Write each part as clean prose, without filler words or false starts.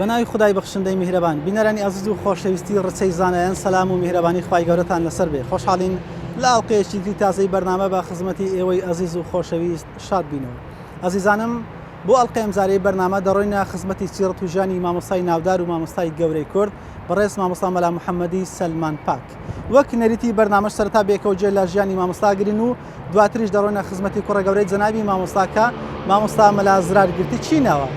بەناوی خودای بەخشندەی میهرەبان بینەرانی ئازیز و خۆشەویستی ڕچەی زانایان سەلام و میهرەبانی خوای گەورەتان لەسەر بێ خۆشحاڵین لە ئەڵقەیەکی تری تازەی بەرنامە بە خزمەتی ئێوەی ئەزیز و خۆشەویست شاد بینەوە ئەزیزانم بۆ ئەڵقەی ئەمجارەی بەرنامە دەڕۆینە خزمەتی سیڕەت و ژیانی مامۆستای ناودار و مامۆستای گەورەی کورد بەڕێز مامۆستا مەلا محەممەدی سەلمان پاک. وەک نەریتی بەرنامەش سەرەتا بێکەوە جێ لە ژیانی مامۆستا گرین و دواتریش دەڕۆینە خزمەتی کوڕە گەورەی جەنابی مامۆستا کە مامۆستا مەلا زرار گرتی چی ناوە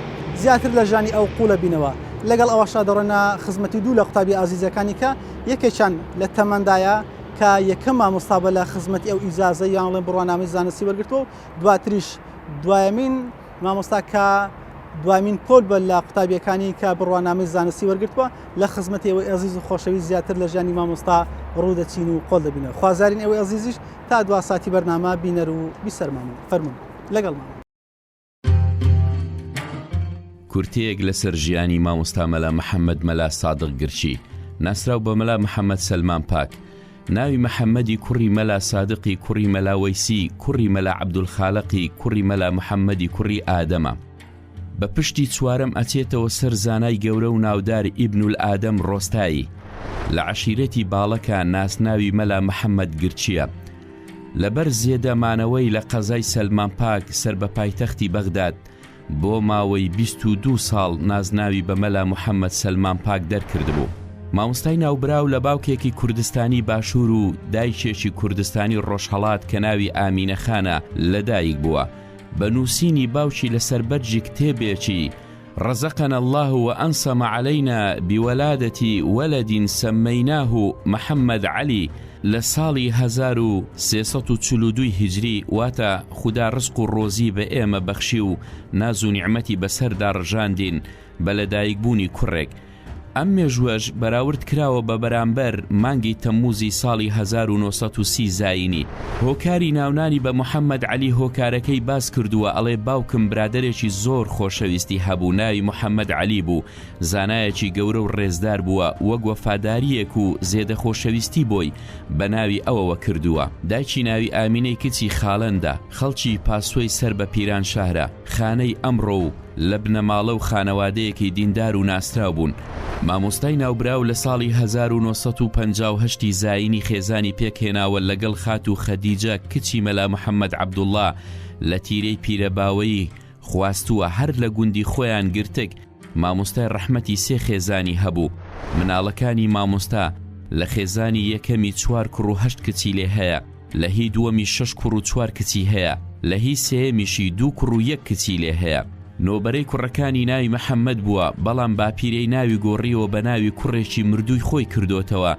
زیاتر لە ژیانی ئەو قوڵە بینەوە لەگەڵ ئەوەشا دەڕۆینە خزمەتی دوو لە قوتابی ئازیزەکانی کە یەکێکیان لە تەمەندایە کە یەکەم مامۆستا بە لە خزمەتی ئەو ئیجازە یان بڵێن بڕوانامەی زانستی وەرگرتووە و دواتریش دوایەمین مامۆستا کە دوامین پۆل بە لە قوتابیەکانی کە بڕوانامەی زانستی وەرگرتووە لە خزمەتی ئێوەی ئەزیز و خۆشەویست زیاتر لە ژیانی مامۆستا ڕوو دەچین و قۆڵ دەبینەوە خوازیارین ئێوەی ئەزیزیش تا دوا ساتی بەرنامە بینەر و بیسەرمانن فەرموون لەگەڵمان. کورتەیەک لەسەر ژیانی مامۆستا مەلا محەمەد مەلا سادق گرچی، ناسراو بە مەلا محەمەد سەلمان پاک، ناوی محەمەدی کوڕی مەلا سادقی کوڕی مەلا وەیسی کوڕی مەلا عەبدولخالقی کوڕی مەلا محەمەدی کوڕی ئادەمە. بە پشتی چوارەم ئەچێتەوە سەر زانای گەورە و ناودار ئیبنولئادەم ڕۆستایی. لە عەشیرەتی باڵەکە ناسناوی مەلا محەمەد گرچییە. لەبەر زێدە مانەوەی لە قەزای سەلمانپاک سەر بە پایتەختی بەغداد، بۆ ماوەی 22 ساڵ نازناوی بە مەلا محەمەد سەلمان پاک دەرکردبوو. مامۆستای ناوبراو لە باوکێکی کوردستانی باشوور و دایکێکی کوردستانی ڕۆژهەڵات کە ناوی ئامینە خانە لەدایک بووە. بە نووسینی باوکی لەسەر بەرگی کتێبێکی، رزقنا اللە وانصم علینا بولادة ولد سمیناه محمد علی، لە ساڵی 1342 ی هیجری واتە خودا ڕزق و ڕۆزی بە ئێمە بەخشی و ناز و نیعمەتی بەسەردا ڕژاندین بە لەدایکبوونی کوڕێک ئەم مێژووەش بەراورد کراوە بە بەرامبەر مانگی تەمموزی ساڵی 1930 زایینی. هۆکاری ناونانی بە محەمەد عەلی هۆکارەکەی باس کردووە ئەڵێ باوکم برادەرێکی زۆر خۆشەویستی هەبوو ناوی محەمەد عەلی بوو زانایەکی گەورە و ڕێزدار بووە وەک وەفادارییەک و زێدە خۆشەویستی بۆی بە ناوی ئەوەوە کردووە. دایکی ناوی ئامینەی کچی خالەندە، خەڵکی پاسۆی سەر بە پیرانشارە، خانەی ئەمڕۆ و لە بنەماڵە و خانەوادەیەکی دیندار و ناسراو بوون. مامۆستای ناوبراو لە ساڵی 1958 ی زایینی خێزانی پێکهێناوە لەگەڵ خاتوو خەدیجە کچی مەلا محەمەد عەبدوڵڵا لە تیرەی پیرەباوەیی خواستووە هەر لە گوندی خۆیان گرتک مامۆستای ڕەحمەتی سێ خێزانی هەبوو مناڵەکانی مامۆستا لە خێزانی یەکەمی چوار کوڕ و هەشت کچی لێ هەیە لە هی دووەمی شەش کوڕ و چوار کچی هەیە لە هی سێیەمیشی دوو کوڕ و یەک کچی لێ هەیە نۆبەرەی کوڕەکانی ناوی محەمەد بووە بەڵام باپیرەی ناوی گۆڕیوە بە ناوی کوڕێکی مردووی خۆی کردۆتەوە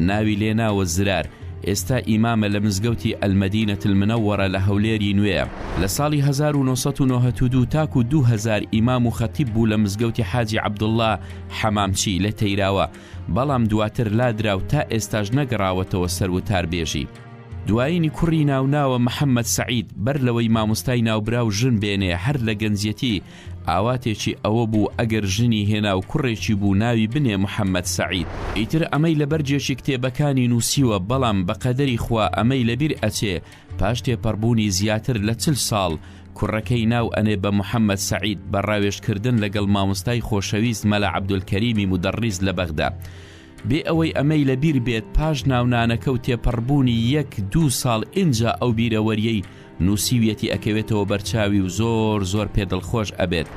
ناوی لێ ناوە زرار، ئێستا ئیمامە لە مزگەوتی المدینە المنورە لە هەولێری نوێ. لە ساڵی 1992 تاکو 2000 ئیمام و خەتیب بوو لە مزگەوتی حاجی عەبدوڵڵا حەمامچی لە تەیراوە، بەڵام دواتر لادرا و تا ئێستاش نەگەڕاوەتەوە سەر وتاربێژی. دوایینی کوڕی ناوناوە محەمەد سەعید، بەر لەوەی مامۆستای ناوبراو ژن بێنێ هەر لە گەنجیەتی ئاواتێکی ئەوە بوو ئەگەر ژنی هێنا و کوڕێکی بوو ناوی بنێ محەمەد سەعید. ئیتر ئەمەی لە بەرگێکی کتێبەکانی نووسیوە بەڵام بە قەدەری خوا ئەمەی لە بیر ئەچێ پاش تێپەڕبوونی زیاتر لە چل ساڵ کوڕەکەی ناو ئەنێ بە محەمەد سەعید بە ڕاوێژ کردن لەگەڵ مامۆستای خۆشەویست مەلا عەبدولکەریمی مودەڕیس لە بەغدا بێ ئەوەی ئەمەی لە بیر بێت پاش ناونانەکە و تێپەڕبوونی یەک دوو ساڵ ئینجا ئەو بیرەوەریەی نووسیویەتی ئەکەوێتەوە بەرچاوی و زۆر زۆر پێ دڵخۆش ئەبێت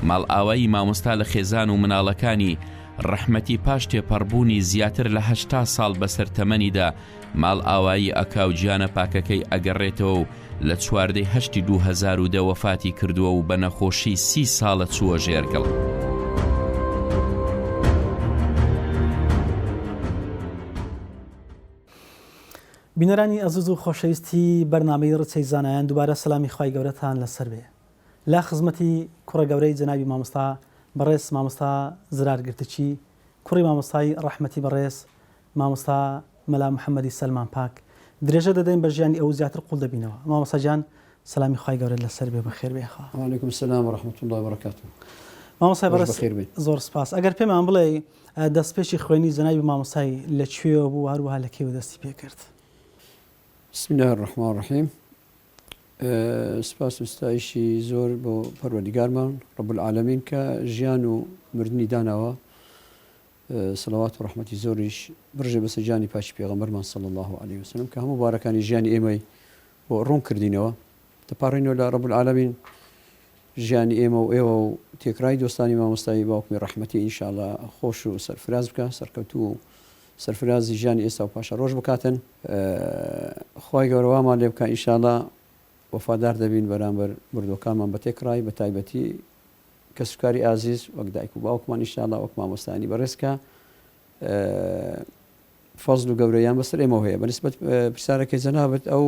ماڵئاوایی مامۆستا لە خێزان و مناڵەکانی ڕەحمەتی پاش تێپەڕبوونی زیاتر لە 80 ساڵ بەسەر تەمەنیدا ماڵئاوایی ئەکا و گیانە پاکەکەی ئەگەڕێتەوە و لە چواردەی هەشتی 2010 وەفاتی کردووە و بە نەخۆشی سی ساڵە چووە ژێرگڵ. بینەرانی ئەزیز و خۆشەویستی بەرنامەی ڕچەی زانایان دووبارە سەلامی خوای گەورەتان لەسەر بێ لە خزمەتی کوڕە گەورەی جەنابی مامۆستا بەڕێز مامۆستا زرار گرتچی کوڕی مامۆستای ڕەحمەتی بەڕێز مامۆستا مەلا محەممەدی سەلمان پاک درێژە دەدەین بە ژیانی ئەو زیاتر قوڵ دەبینەوە مامۆستا گیان سەلامی خوای گەورەت لەسەر بێ بەخێر بێ خوا. وعلیکم السلام ورحمة اللە وبرکاته. مامۆستای بەڕێز زۆر سپاس ئەگەر پێمان بڵێ دەستپێکی خوێنی جەنابی مامۆستای لە کوێوە بوو هەروەها لە کەیوە دەستی پێکرد؟ بسم الله الرحمن الرحیم. سپاس و ستایشی زۆر بۆ پەروەردیگارمان رب العالمین کە ژیان و مردنی داناوە سەلەوات و ڕەحمەتی زۆریش بڕژێ بەسەر گیانی پاکی پێغەمبەرمان صلی اللە علیە وسلم کە هەموو بارەکانی ژیانی ئێمەی بۆ ڕوون کردینەوە دەپاڕێینەوە لە رب العالمین ژیانی ئێمە و ئێوە و تێکڕای دۆستانی مامۆستای باوکمی ڕەحمەتی ان شاء اللە خۆش و سەرفراز بکا سەرکەوتوو و سەرفرازی ژیانی ئێستا و پاشەڕۆژ بکاتن. خوای گەورە وامان لێ بکا ان شاء اللە وەفادار دەبین بەرامبەر مردووەکانمان بە تێکڕای بە تایبەتی کەسوکاری ئازیز وەک دایک و باوکمان ان شاء اللە وەک مامۆستایانی بەڕێز کە فەزل و گەورەیان بەسەر ئێمەوە هەیە. بەنسبەت پرسیارەکەی جەنابت ئەو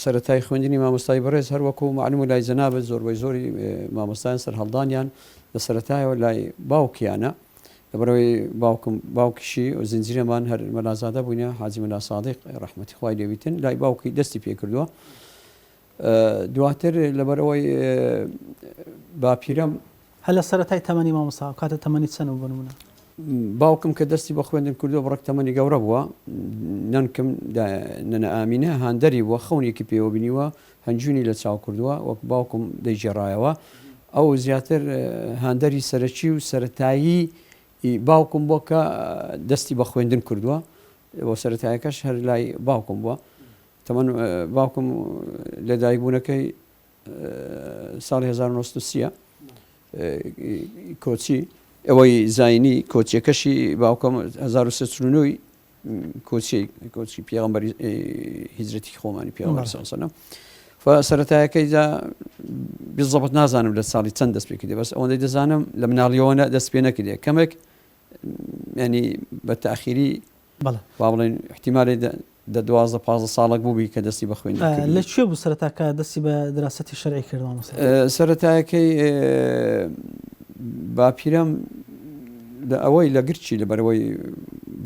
سەرەتای خوێندنی مامۆستای بەڕێز هەر وەکو مەعلومە لای جەنابت زۆربەی زۆری مامۆستایان سەرهەڵدانیان لە سەرەتایەوە لای باوکیانە لەبەرئەوەی باوکم باوکیشی و زنجیرەمان هەر مەلازادە بووینە حاجی مەلا سادق ڕەحمەتی خوای لێ بیتن لای باوکی دەستی پێکردووە دواتر لەبەرئەوەی باپیرەم. هەر لە سەرەتای تەمەنی مامۆستا ئەو کاتە تەمەنی چەند بوو بۆ نموونە؟ باوکم کە دەستی بە خوێندن کردووە بڕێک تەمەنی گەورە بووە، نەنکم نەنە ئامینە هاندەری بووە، خەونێکی پێوە بینیوە، هەنجوینی لە چاو کردووە، وەک باوکم دەیگێڕایەوە، ئەو زیاتر هاندەری سەرەکی و سەرەتایی باوکم بووە کە دەستی بە خوێندن کردووە و سەرەتایەکەش هەر لای باوکم بووە. تەمەن باوکم لەدایک بوونەکەی ساڵی 1930 کۆچی ئەوەی زینی کۆچیەکەشی باوکم 1940 کۆچی کۆچی پێغەمبەری هیجرەتی خۆمانی پێغەمبەر صلی الله علیه و سلم سەرەتایەکەیدا بالضبط نازانم لە ساڵی چەند دەست پێ کردی بەس ئەوەندەی دەزانم لە مناڵیەوە دەست پێ نەکردێ کەمێک ینی بە تاخیری بەڵێ. با بڵێین ئیحتیمالێ دە 12 15 ساڵەک بووبی کە دەستی بە خوێندن کردبی. لە کوێ بوو سەرەتا کە دەستی بە دراسەتی شەرعی کرد مامۆستا؟ سەرەتایەکەی باپیرەم لە ئەوەی لە گرچی لە بەرەوەی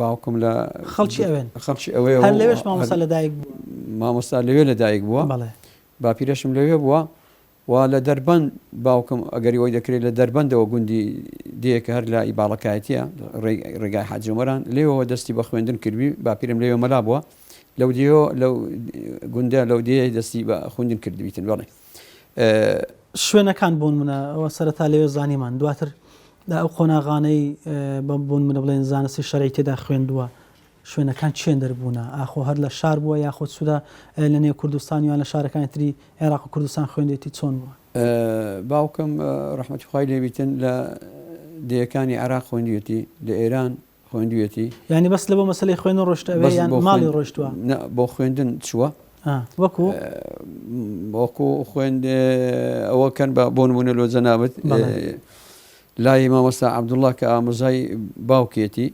باوکم لە خەڵکی ئەوێن خەڵکی ئەوێ هەر لەوێش مامۆستا لەدایک بووە؟ مامۆستا لەوێ لەدایک بووە. بەڵێ. باپیرەشم لەوێ بووە. و لە دەربەند باوکم ئەگەری وای دەکرێت لە دەربەندەوە گوندی دێیەکە هەر لای باڵەکایەتیە ڕێگای حاجی عومەران لێوەوە دەستی بە خوێندن کردبی باپیرم لەوێ مەلا بووە لەو دێیەوە لەو گوندە لەو دێیە دەستی بە خوێندن کردبیتن بەڵێ. شوێنەکان بۆ نمونە ئەوە سەرەتا لەوێ زانیمان دواتر ئەو قۆناغانەی بە بۆ نمونە بڵێن زانستی شەرعی تێدا خوێندووە شوێنەکان چێندەر بوونە؟ ئاخۆ هەر لە شار بووە یاخود چوودە لە نێو کوردستان یان لە شارەکانی تری عێراق و کوردستان خوێندێتی چۆن بووە؟ باوکم ڕەحمەتی خوای لێ بیتن لە دێیەکانی عێراق خوێندویەتی، لە ئێران خوێندویەتی. یانی بەس لە بۆ مەسەلەی خوێندن ڕۆیشتە ئەوێ یان ماڵی ڕۆیشتووە؟ نا بۆ خوێندن چووە. وەکوو؟ وەکوو خوێند ئەوە کەن بە بۆ نموونە لۆ جەنابت. لای مامۆستا عەبدوڵڵا کە ئامۆزای باوکیەتی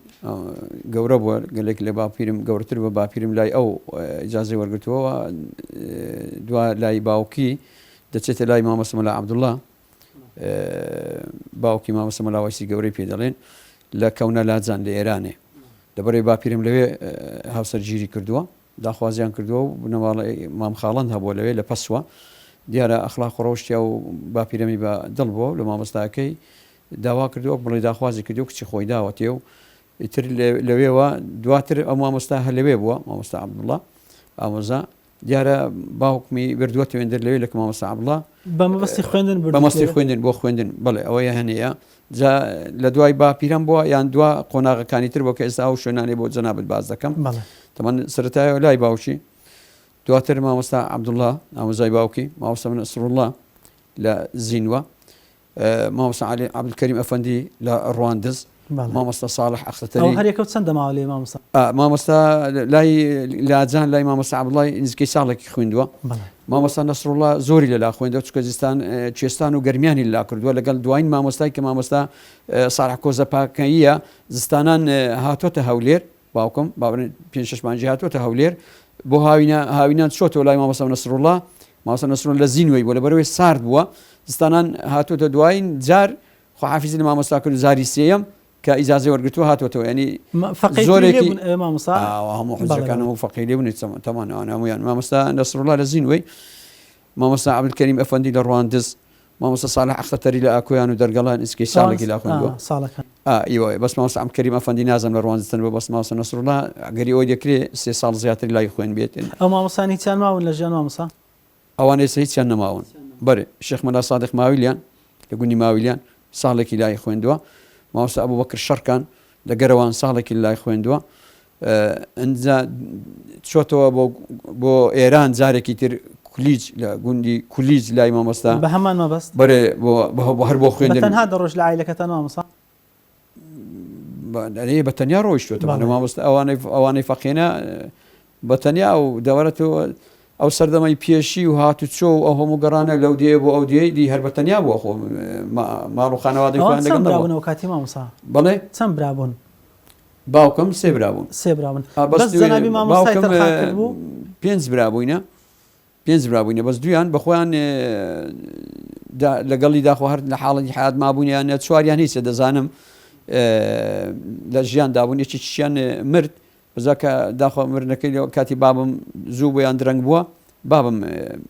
گەورە بووە گەلێک لە باپیرم گەورەتر بە باپیرم لای ئەو ئیجازەی وەرگرتووە دوا لای باوکی دەچێتە لای مامۆستا مەلا عەبدوڵڵا باوکی مامۆستا مەلا وەیسی گەورەی پێ دەڵێن لە کەونە لاجان لە ئێرانێ لەبەرەی باپیرم لەوێ هاوسەرگیری کردووە داخوازیان کردووە و بنەماڵەی مام خاڵەند هەبووە لەوێ لە پەسوە دیارە ئەخلاق و ڕەوشتیا و باپیرەمی بە دڵ بووە و لە مامۆستاکەی داوا کردووە بڵێ داخوازی کردووە کچی خۆی داوەتێ و ئیتر لەوێوە دواتر ئەو مامۆستا هەر لەوێ بووە مامۆستا عەبدوڵڵا ئامۆزا دیارە باوکمی بردووەتە وێندەر لەوێ لە مامۆستا عەبدوڵڵا بە مەبەستی خوێندن بە مەبەستی خوێندن بۆ خوێندن بەڵێ ئەوەیە هەنەیە جا لە دوای باپیران بووە یان دوا قۆناغەکانی تر بۆ کە ئێستا ئەو شوێنانەی بۆ جەنابت باس دەکەم تەمان سەرەتایەوە لای باوکی دواتر مامۆستا عەبدوڵڵا ئامۆزای باوکی مامۆستا نەسروڵڵا لە زینوە مامۆستا عەلی عەبدولکەریم ئەفەندی لە ڕواندز مامۆستا ساڵح ئەختەری ئەو هەریەکە و چەند دەماوە لێ مامۆستا؟ مامۆستا لای لاجان لای مامۆستا عەبدوڵای نزیکەی ساڵێکی خوێندووە مامۆستا نەسروڵڵا زۆری لەلا خوێندەوە چونکە زستان کوێستان و گەرمیانی لەلا کردووە لەگەڵ دوایین مامۆستای کە مامۆستا ساڵح کۆزە پاکەییە زستانان هاتۆتە هەولێر باوکم باوەڕ پێنج شەش مانگی هاتۆتە هەولێر بۆ هاوینە هاوینان چۆتەوە لای مامۆستا نەسروڵڵا مامۆستا نەسروڵڵا لە زینوەی بووە لەبەرەوەی سارد بووە زستانان هاتۆتە دوایین جار خواحافیزی لە مامۆستا کرد و جاری سێیەم کە ئیجازەی وەرگرتووە هاتۆتەوە یانی فەقێی زۆرێکی بوون ئەوێ مامۆستا ئاوا هەموو بەڵێ حوجرەکان بەڵێ هەموو فەقێی لێ بوون تەمان ئەوان هەموویان مامۆستا نەسروڵڵا لە زینوەی مامۆستا عەبدولکەریم ئەفەندی لە ڕواندز مامۆستا ساڵح ئەختەتەری لە ئاکۆیان و دەرگەڵان ئیسکەی ئەوان ساڵێکی لا خوێندووە ساڵەکان ئا ئیوە بەس مامۆستا عەبدولکەریم ئەفەندی نازانم لە ڕواندز چەند بووە بەس مامۆستا نەسروڵڵا ئەگەری ئەوەی دەکرێ سێ ساڵ زیاتر لای خوێندبێتن ئەو مامۆستایان هیچیان ماون لە ژیان مامۆستا؟ ئەوان ئێستا هیچیان نەماون. بەرێ شێخ مەلا سادق ماویلیان لە گوندی ماویلیان ساڵێکی لای خوێندووە. مامۆستا ئەبوبەکر شەڕکان لە گەرەوان ساڵێکی لای خوێندووە. ئنجا چۆتەوە بۆ بۆ ئێران جارێکی تر کولیج لە گوندی کولیج لای مامۆستا بە هەمان مەبەست؟ بەرێ بۆ هەر بۆ خوێندن. بە تەنها دەڕۆشت لە عایلەکەتان مامۆستا؟ ئەرێ بە تەنیا ڕۆیشتووەتەوە مامۆستا ئەوانەی ئەوانەی فەقێنە بە تەنیا و دەوەرەتەوە ئەو سەردەمەی پێشی و هاتوچۆ و ئەو هەموو گەڕانە لەو دێ بۆ ئەو دێی دی هەر بە تەنیا بووە خۆ ماڵ و خانەوادەی خۆیان لەگەڵ نەبووە. ئەوان چەند برا بوون ئەو کاتی مامۆستا؟ بەڵێ؟ چەند برا بوون؟ باوکم سێ برا بوون. سێ برا بوون. بەس جەنابی مامۆستای تەرخان کردبوو؟ پێنج برا بووینە. پێنج برا بووینە بەس دوویان بە خۆیان لەگەڵی داخۆ هەر لە حاڵەتی حیات مابوون یان نە چواریان هیچە دەزانم لە ژیان دابوون یەکێکیان مرد بەزا کە داخۆ مردنەکەی لە کاتی بابم زوو بوو یان درەنگ بووە بابم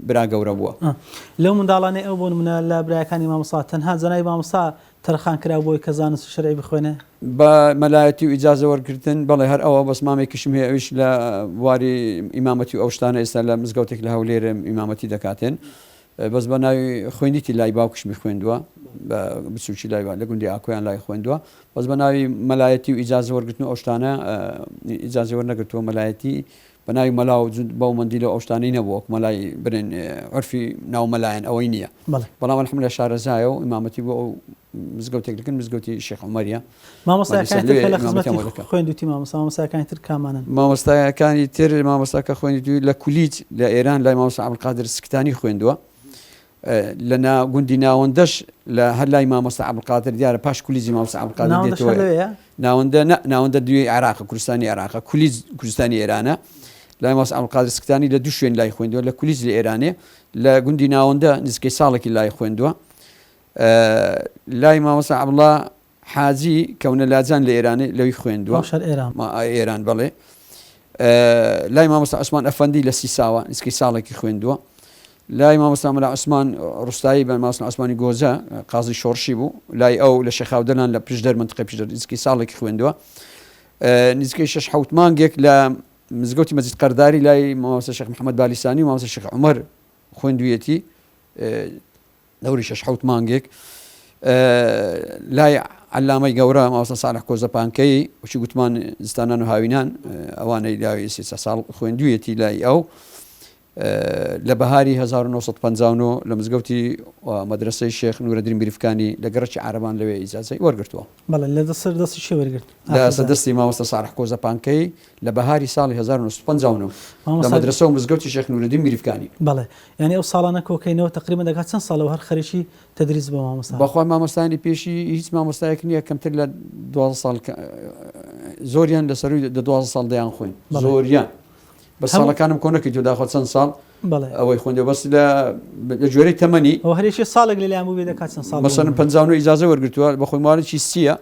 برا گەورە بووە. لەو منداڵانەی ئەو بۆ نمونە لە برایەکانی مامۆستا تەنها جەنابی مامۆستا تەرخان کراو بۆی کە زانستی شەرعی بخوێنێ؟ بە مەلایەتی و ئیجازە وەرگرتن بەڵێ هەر ئەوە بەس مامێکیشم هەیە ئەویش لە بواری ئیمامەتی و ئەو شتانە ئێستا لە مزگەوتێک لە هەولێر ئیمامەتی دەکاتێن بەس بە ناوی خوێندیتی لای باوکشمی خوێندووە بە بچوکی لای لە گوندی ئاکۆیان لای خوێندووە بەس بە ناوی مەلایەتی و ئیجازە وەرگرتن و ئەو شتانە ئیجازەی وەرنەگرتووە مەلایەتی بە ناوی مەلا و بەو مەندیلە و ئەو شتانەی نەبووە وەک مەلای برێن عورفی ناو مەلایەن ئەوەی نییە بەڵام الحمدللە شارەزایە و ئیمامەتی بۆ ئەو مزگەوتێک لەکن مزگەوتی شێخ عومەریە. مامۆستاکانی تر کە لە خزمەتی خوێندووتی مامۆستا مامۆستاکانی تر کامانەن؟ مامۆستاکانی تر مامۆستا کە خوێندووی لە کولیج لە ئێران لای مامۆستا عەبدولقادر سکتانی خوێندووە لە نا گوندی ناوەندەش لە هەر لای مامۆستا عەبدولقادر دیارە پاش کولیجی مامۆستا عەبدولقادر دێتەوە ناوەندە ناوەندە دوێی عێراقە کوردستانی عێراقە کولیج کوردستانی ئێرانە لای مامۆستا عەبدولقادر سکتانی لە دوو شوێن لای خوێندووە لە کولیج لە ئێرانێ لە گوندی ناوەندە نزیکەی ساڵێکی لای خوێندووە لای مامۆستا عەبدوڵا حاجی کەونە لاجان لە ئێرانێ لەوی خوێندووە. ئەو شار ئێران. ئێران بەڵێ. لای مامۆستا عوسمان ئەفەندی لە سیساوە نزیکەی ساڵێکی خوێندووە. لای مامۆستا مەلا عوسمان ڕوستایی بە مامۆستا عوسمانی گۆزە قازی شۆڕشی بوو لای ئەو لە شێخاودەلان لە پشدەر منتقەی پشدەر نزیکەی ساڵێکی خوێندووە. نزیکەی شەش حەوت مانگێک لە مزگەوتی مەجید قەرداری لای مامۆستا شێخ محەممەد بالیسانی و مامۆستا شێخ عومەر خوێندوویەتی. دەوری شەش حەوت مانگێک لای عەلامەی گەورە مامۆستا ساڵح کۆزەپانکەی وچی گوتمان زستانان و هاوینان ئەوانەی لاوی سێ ساڵ خوێندوویەتی لای ئەو لە بەهاری 1959 لە مزگەوتی مەدرسەی شێخ نورەدین بریفکانی لە گەڕەکی عارەبان لەوێ ئیجازەی وەرگرتووە. بەڵێ لە سەر دەستی کێ وەرگرت؟ لە سەر دەستی مامۆستا ساڵح کۆزەپانکەی لە بەهاری ساڵی 1959 لە مەدرەسە و مزگەوتی شێخ نورەدین بریفکانی. بەڵێ یانی ئەو ساڵانە کۆکەینەوە تەقریبەن دەگات چەند ساڵەوە هەر خەریکی تەدریس بووە مامۆستا؟ بەخوا مامۆستایانی پێشی هیچ مامۆستایەک نییە کەمتر لە 12 ساڵ زۆریان لە سەرووی دە 12 ساڵ دەیان خوێند زۆریان بەس ساڵەکانم کۆ نەکردو داخۆ چەند ساڵ ئەوەی خوێندەوە بەس لە لە گوێرەی تەمەنی ئەو هەرێکی ساڵێک لەلایان بوو بێ دەکات چەند ساڵ مەسەلەن 59 ئیجازە وەرگرتووە بە خۆی ماڵێکی سییە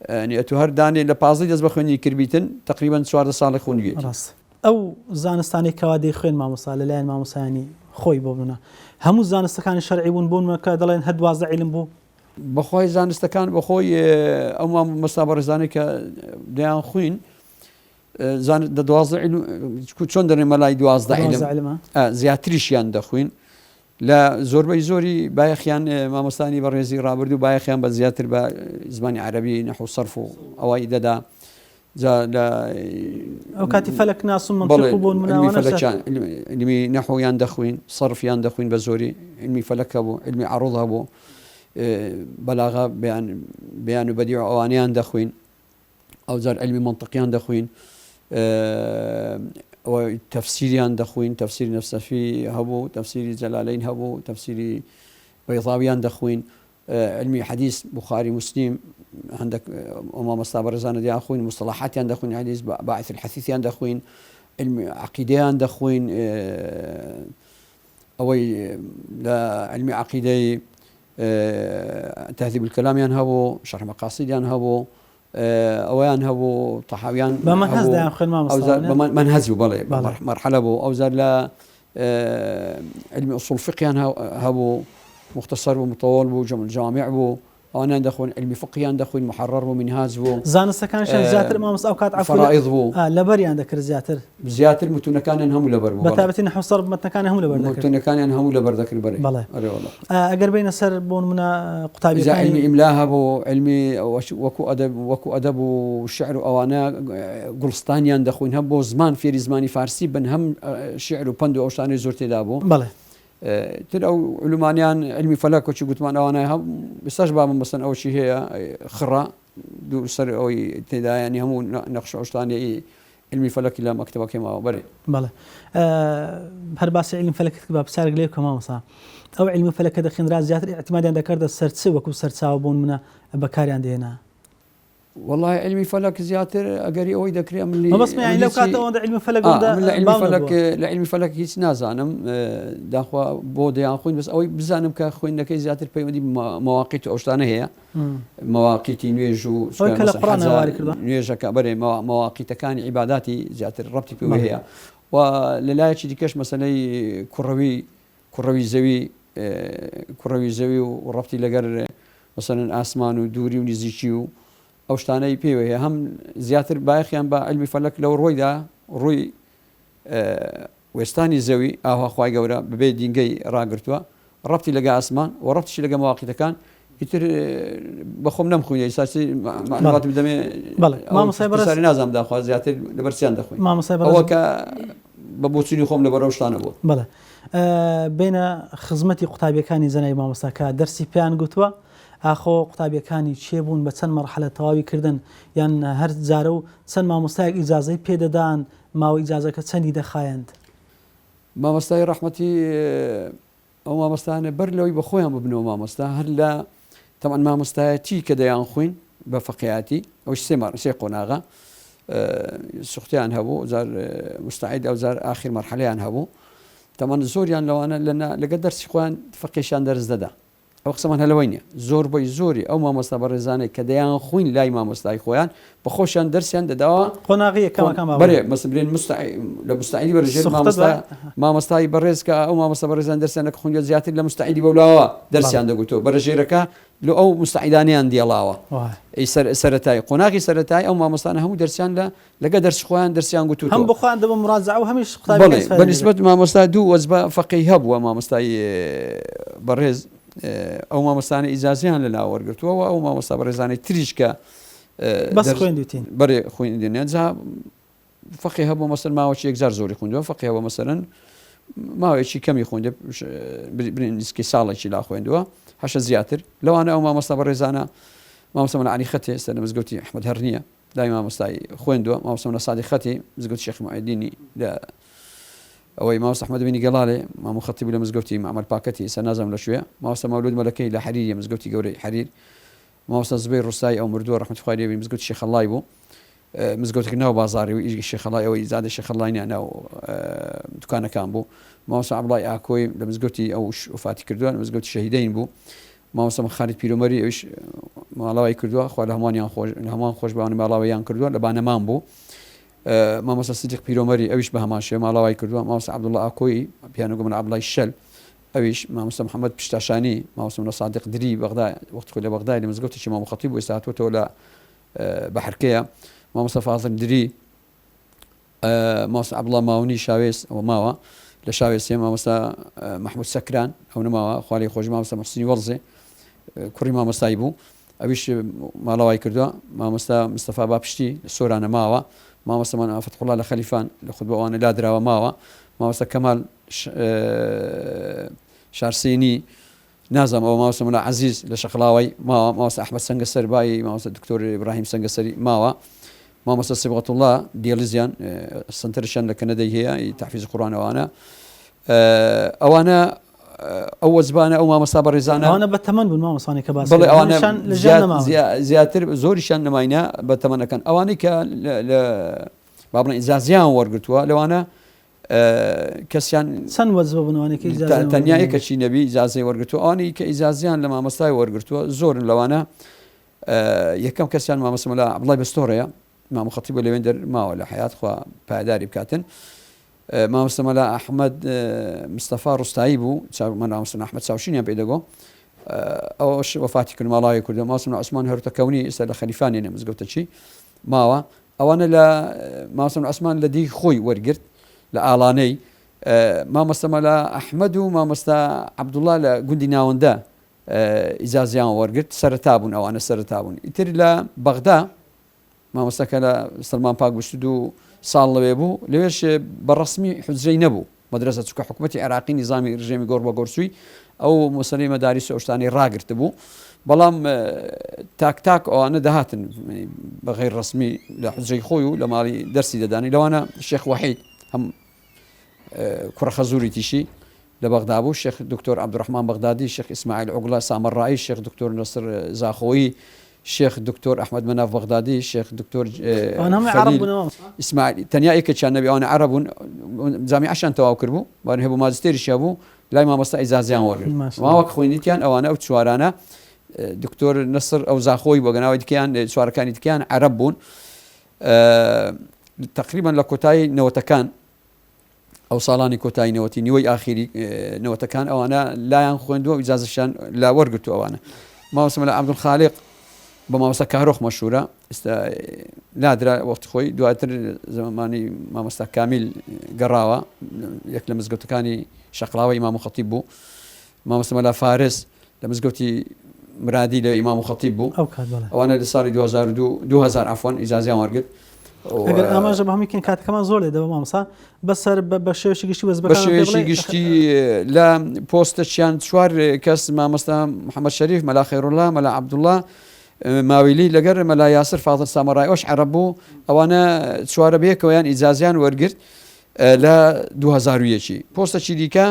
یعنی ئەتوو هەر دانێ لە پازدەی دەست بە خوێندنی کردبیتن تەقریبەن 14 ساڵێک خوێندویەتی. ڕاست. ئەو زانستانەی کەوا دەیخوێند مامۆستا لەلایەن مامۆستایانی خۆی بۆ نمونە هەموو زانستەکانی شەرعی بوون بۆ نمونە کە دەڵێن هەر 12 عیلم بوو؟ بەخوای زانستەکان بەخۆی ئەو مامۆستا بەڕێزانەی کە دەیان خوین زان دە 12 عیلم چۆن دەڵێن مەلای 12 عیلم زیاتریشیان دەخوین لە زۆربەی زۆری بایەخیان مامۆستانی بەڕێزی ڕابردوو بایەخیان بە زیاتر بە زمانی عەرەبی نەحو سەرف و ئەوەی دەدا جا لە ئەو کاتی فەلەک ناس و مەنتیق و بۆ نمونە علمی فەلەکیان علمی نەحویان دەخوین سەرفیان دەخوین بە زۆری علمی فەلەک هەبوو علمی عەڕوض هەبوو بەلاغە بەیان بەیان و بەدیع ئەوانەیان دەخوین ئەوجار عیلمی مەنتقیان دەخوین تەفسیریان دەخوین تەفسیری نەفسەفی هەبوو تەفسیری جەلالین هەبوو تەفسیری بەیضاویان دەخوین علمی حەدیث بخاری مسلم هەندێک مامۆستا بەڕێزانە دیان خوین مصطلحاتیان دەخوین حەدیث باعث الحثیثیان دەخوین علمی عقیدەیان دەخوین ئەوەی لە علمی عقیدەی تهذیب الکلامیان هەبوو شەرح مقاصدیان هەبوو ئەوەیان هەبوو تەحاویان بە مەنهەج دەیان خوێند مامۆستا مەنهەج بوو بەڵێ مەرحەلە بوو ئەوجار لە علمی ئوسوڵ فقیان هەبوو مختصر بوو متەوەڵ بوو جەمع الجوامع بوو. ئەوانیان دەخۆن، عیلمی فقهیان دەخوین، محرر بوو، مینهاج بوو، زانستەکانیشیان زیاتر مامۆستا ئەو کات عەفو فەرائیض بوو. ئا لەبەریان دەکرد زیاتر. زیاتر متونەکانیان هەموو لەبەر بوو، بە بەڵێ. تایبەتی نەحو سەرف مەتنەکانیان هەموو لەبەر دەکرد. متونەکانیان هەموو لەبەر دەکرد، بەرێ. بەڵێ. ئەرێ وەڵا. ئەگەر بێینە سەر بۆ نموونە ئینجا قوتابیەکانی. عیلمی ئیملا هەبوو، عیلمی وەکوو ئەدەب وەکوو ئەدەب و شیعر و ئەوانە گوڵستانیان دەخوین، هەم بۆ زمان فێری زمانی فارسی بن، هەم شیعر و پەند و ئەو شتانەی زۆر تێدا بوو. بەڵێ. تر ئەو علومانیان علمی فەلەک وەچی گوتمان ئەوانە هەم ئێستاش بابم مەسەن ئەوە چی هەیە خڕە دوو سەر ئەوەی تێدایانی هەموو نەخش ئەوشتانەی علمی فەلەکی لە مەکتەبەکەی ماوە بەرێ. بەڵێ هەر باسی علم فەلەکت کرد با پرسیارێک لێ بکەم مامۆستا ئەو علم فەلەکە دەخوێندرا زیاتر ئیعتیمادیان دەکردە سەر چ وەکو سەرچاوە بۆ نمونە بەکاریان دێنا؟ وەڵای عیلمی فەلەک زیاتر ئەگەری ئەوەی دەکرێ ئەمن لی مەبەستم یانی لەو کاتە ئەوەندە عیلمی فەلەک ئەوەندە من لە عیلمی باو فەلەک نەبووە. لە عیلمی فەلەک هیچ نازانم داخوا بۆ دەیان خوین بەس ئەوەی بزانم کە خوێندنەکەی زیاتر پەیوەندی بە مەواقیت و ئەو شتانە هەیە مەواقیتی نوێژ و ئەوەی کە لە مەسەن قورئانا حەجا واری کردووە. نوێژەکە بەرێ مەواقیتەکانی عیباداتی زیاتر ڕەبتی پێوە بەڵێ. هەیە و لە لایەکی دیکەش مەسەلەی کوڕەوی کوڕەوی زەوی کوڕەوی زەوی و ڕەبتی لەگەر مەسەلەن ئاسمان و دووری و نزیکی و ئەو شتانەی پێوە هەیە هەم زیاتر بایەخیان بە عیلمی فەلەک لەو ڕۆیدا ڕووی وێستانی زەوی ئاوا خوای گەورە بەبێ دینگەی ڕاگرتووە ڕەبتی لەگە ئاسمان و ڕەبتیشی لەگە مواقیتەکان ئیتر بەخۆم نەمخوینە ئیستا چی مەعلومات بدەمێ بەڵێ مامۆستای بەڕێز پرسیاری نازانم داخوا زیاتر لەبەر چیان دەخوین مامۆستای بەڕێز ئەوە کە بە بۆچوونی خۆم لەبەر ئەو شتانە بووە. بەڵێ بێنە خزمەتی قوتابیەکانی جەنابی مامۆستا کە دەرسی پێیان گوتووە ئاخۆ قوتابیەکانی کێ بوون بە چەند مەرحەلە تەواوی کردن یان هەر جارە و چەند مامۆستایەک ئیجازەی پێ دەدان ماوەی ئیجازەکە چەندی دەخایەند؟ مامۆستای ڕەحمەتی ئەو مامۆستایانە بەر لەوەی بە خۆیان ببنەوە مامۆستا هەر لە تەبعەن مامۆستایەتی کە دەیانخوین بە فەقیاتی ئەوش سێ مار سێ قۆناغە سوختیان هەبوو جار مستعید ئەو جار ئاخر مەرحەلەیان هەبوو تەمان زۆریان لەوانە لە لەگە دەرسی خۆیان فەقیشان دەرس دەدا ئەو قسەمان هەلەوەی نیە زۆربەی زۆری ئەو مامۆستا بەڕێزانەی کە دەیان خوین لای مامۆستای خۆیان بە خۆشیان دەرسیان دەداوە قۆناغی یەکەمەکان با بەرێ مەسن برێن لە مستعیدی بەرژێر مامۆستا مامۆستای بەڕێز کە ئەو مامۆستا بەڕێزان دەرسیان نەکە خوندوە زیاتر لە مستعیدی بەولاوە دەرسیان دەگوتەوە بەرەژێرەکە لە ئەو مستعیدانیان دیێڵاوە سەرەتای قۆناغی سەرەتای ئەو مامۆستانە هەموو دەرسیان لە لەگە دەرسی خۆیان دەرسیان گوتوتەوە. هەم بۆ خۆیان دەبوو مراجعە و هەمیش قوتابیەکان بەڵێ ئیسفادەیان بە لێ نیسبەت دەکرد. مامۆستا دوو وەجبە فەقێی هەبووە مامۆستای بەڕێز ئەو مامۆستانە ئیجازەیان لە لا وەرگرتووە و ئەو مامۆستا بەڕێزانەی تریش کە بەس دەرس خوێندوتین. بەرێ خوێندنیان جا فەقێ هەبووە مەسەلەن ماوەکی یەکجار زۆری خوێندووە فەقێ هەبووە مەسەلەن ماوەیەکی کەمی خوێندە برین نزیکەی ساڵێکی لا خوێندووە هەشە زیاتر لەوانە ئەو مامۆستا بەڕێزانە مامۆستا مەلا عەلی خەتێ ئێستا لە مزگەوتی ئەحمەد هەر نییە لای مامۆستای خوێندووە مامۆستا مەلا سادی خەتی مزگەوتی شێخ معیدینی لە ئەوەی مامۆستا ئەحمەد بینی گەڵالێ مامۆ خەتی بوو لە مزگەوتی مەعمەر پاکەتی ئێستا نازانم لە کوێیە مامۆستا مەولود مەلەکەی لە حەریریە مزگەوتی گەورەی حەریر مامۆستا زبەیر ڕوستایی ئەو مردووە ڕەحمەتی خوای لێ بی مزگەوتی شێخەڵای بوو مزگەوتێک ناو بازاری و ئیشگی شێخەڵای ئەوەی زادە شێخەڵای نیە ناو دوکانەکان بوو مامۆستا عەبدوڵای ئاکۆی لە مزگەوتی ئەو وفاتی کردووە لە مزگەوتی شەهیدەین بوو مامۆستا خالید پیرۆمەری ئەویش ماڵاوای کردووە خوا لە هەمووانیان خۆش لە هەمووان خۆش بە ئەوانەی ماڵاواییان کردووە لە بانەمان بوو مامۆستا سدیق پیرۆمەری ئەویش بە هەمان شێوە ماڵاوای کردووە مامۆستا عەبدوڵڵا ئاکۆیی پیانۆ گۆمەلا عەبدوڵای شەل ئەویش مامۆستا محەممەد پشتاشانی مامۆستا مەلا سادق دری بەغدا وەختی خۆی لە بەغدای لە مزگەوتێکی مامۆ خەتیب بوو ئێستا هاتووەتەوە لە بەحرکەیە مامۆستا فازل دری مامۆستا عەبدوڵا ماونی شاوێس ئەوە ماوە لە شاوێسێ مامۆستا مەحمود سەکران ئەو نەماوە خوا لێی خۆش مامۆستا محسنی وەڵزێ کوڕی مامۆستای بوو ئەویش ماڵەوای کردووە مامۆستا مستەفا باپشتی لە سۆرانە ماوە مامۆستا مانا فەتحوڵا لە خەلیفان لە خودبە ئەوانە لادراوە ماوە مامۆستا کەمال شارسینی نازانم ئەوە مامۆستا مەلا عەزیز لە شەقڵاوەی ماوە، مامۆستا ئەحمەد سەنگەسەر بای مامۆستا دکتۆر ئیبراهیم سەنگەسەری ماوە، مامۆستا سبغەتوڵڵا دێڵیزیان سەنتەرشیان لە کەنەدەی هەیە ی تەحفیز قورئان ئەوانە ئەوانە ئەو وەجبانە ئەو مامۆستا بەڕێزانە ئەوانە بە تەمەن بوون مامۆستانی کە باس بەڵێ ئەوانە لە ژیان نەماون. زیاتر زۆریشیان نەماینە بە تەمەنەکان ئەوانەی کە لە با بڵێن ئیجازیان وەرگرتووە لەوانە کەسیان چەند وەجبە بوون ئەوانەی کە ئیجازەیان تەنیا وەرگرتووە؟ یەکەکی نەبی ئیجازەی وەرگرتووە ئەوانەی کە ئیجازەیان لە مامۆستای وەرگرتووە زۆرن لەوانە یەکەم کەسیان مامۆستا مەلا عەبدوڵای بەستۆڕەیە مامۆ خەتیب بووە لەوێندەر ماوە لە حەیات خوا پایەداری بکاتن مامۆستا مەلا ئەحمەد مستەفا ڕوستایی بوو مەلا مامۆستا ئەحمەد چاوشینیان پێ دەگۆ. ئەوش وەفاتی کرد ماڵاوی کردو مامۆستا مەلا عوسمان هەرتەکەونی ئێستا لە خەلیفانێ نە مزگەوتەچی ماوە ئەوانە لە مامۆستا مەلا عوسمان لە دی خۆی وەرگرت لە ئاڵانەی مامۆستا مەلا ئەحمەد و مامۆستا عەبدوڵڵا لە گوندی ناوەندە ئیجازیان وەرگرت سەرەتا بوون ئەوانە سەرەتا بوون ئیتر لە بەغدا مامۆستا کە لە سەلمان پاک 22 ساڵ لەوێ بوو لەوێش بە ڕەسمی حوجرەی نەبوو مەدرەسە چونکە حکوومەتی عێراقی نیزامی ڕژێمی گۆڕ بە گۆرچووی ئەو مەسەلەی مەداریس و ئەو شتانەی ڕاگرتبوو بەڵام تاک تاک ئەوانە دەهاتن بە غەیر ڕەسمی لە حوجرەی خۆی و لە ماڵی دەرسی دەدانی لەوانە شێخ وەحید هەم کوڕە خەزوری تیشی لە بەغدا بوو، شێخ دکتۆر عەبدولڕەحمان بەغدادی، شێخ ئیسماعیل عوگڵە سامەڕائی، شێخ دکتۆر نەسر زاخۆیی، شێخ دکتۆر ئەحمەد مەناف بەغدادی، شێخ دکتۆر ئەوانە هەمووی عەڕەب خەلیل بوون مامۆستا؟ ئیسماعیل، تەنیا یەکێکیان نەبی ئەوانە عەڕەب بوون، جامیعەشیان تەواو کردبوو، وان هەبوو ماجستێریش هەبوو، لای مامۆستا ئیجازەیان وەرگرت. ماشاءاللە. وا وەک خوێندیتیان ئەوانە ئەو چوارانە دکتۆر نەسر ئەو زاخۆیی بوو، گەناوی دیکەیان چوارەکانی دیکەیان عەرەب بوون. تەقریبەن لە کۆتایی نەوەتەکان ئەو ساڵانی کۆتایی نەوەتی نیوەی ئاخیری نەوەتەکان ئەوانە لایان خوێندووە و ئیجازەشیان لا وەرگرتووە ئەوانە مامۆستا مەلا عەبدولخالق بە مامۆستا کارۆخ مەشهورە ئێستا لادرا وەختی خۆی دواتر زمانی مامۆستا کامیل گەڕاوە یەک لە مزگەوتەکانی شەقڵاوە ئیمام و خەتیب بوو مامۆستا مەلا فارس لە مزگەوتی مرادی لە ئیمام و خەتیب بوو ئەو کات بەڵێ. ئەوانە لە ساڵی 2002 2000 عەفوەن ئیجازەیان وەرگرت ئەگەر ئاماژە بە هەمووی کەین کاتەکەمان زۆر لێ دەبا مامۆستا بەسەر بە شێوەیەکی گشتی بە وەزبەکانم پێ شێوەیەکی بڵێ گشتی لە پۆستەچیان چوار کەس مامۆستا محەممەد شەریف مەلا خەیڕوڵا مەلا عەبدوڵڵا ماویلی لەگەر مەلا یاسر فاضل سامەڕای ئەوش عەرەب بوو ئەوانە چوارە بەیەکەوەیان ئیجازیان وەرگرت لە 2001 پۆستەکی دیکە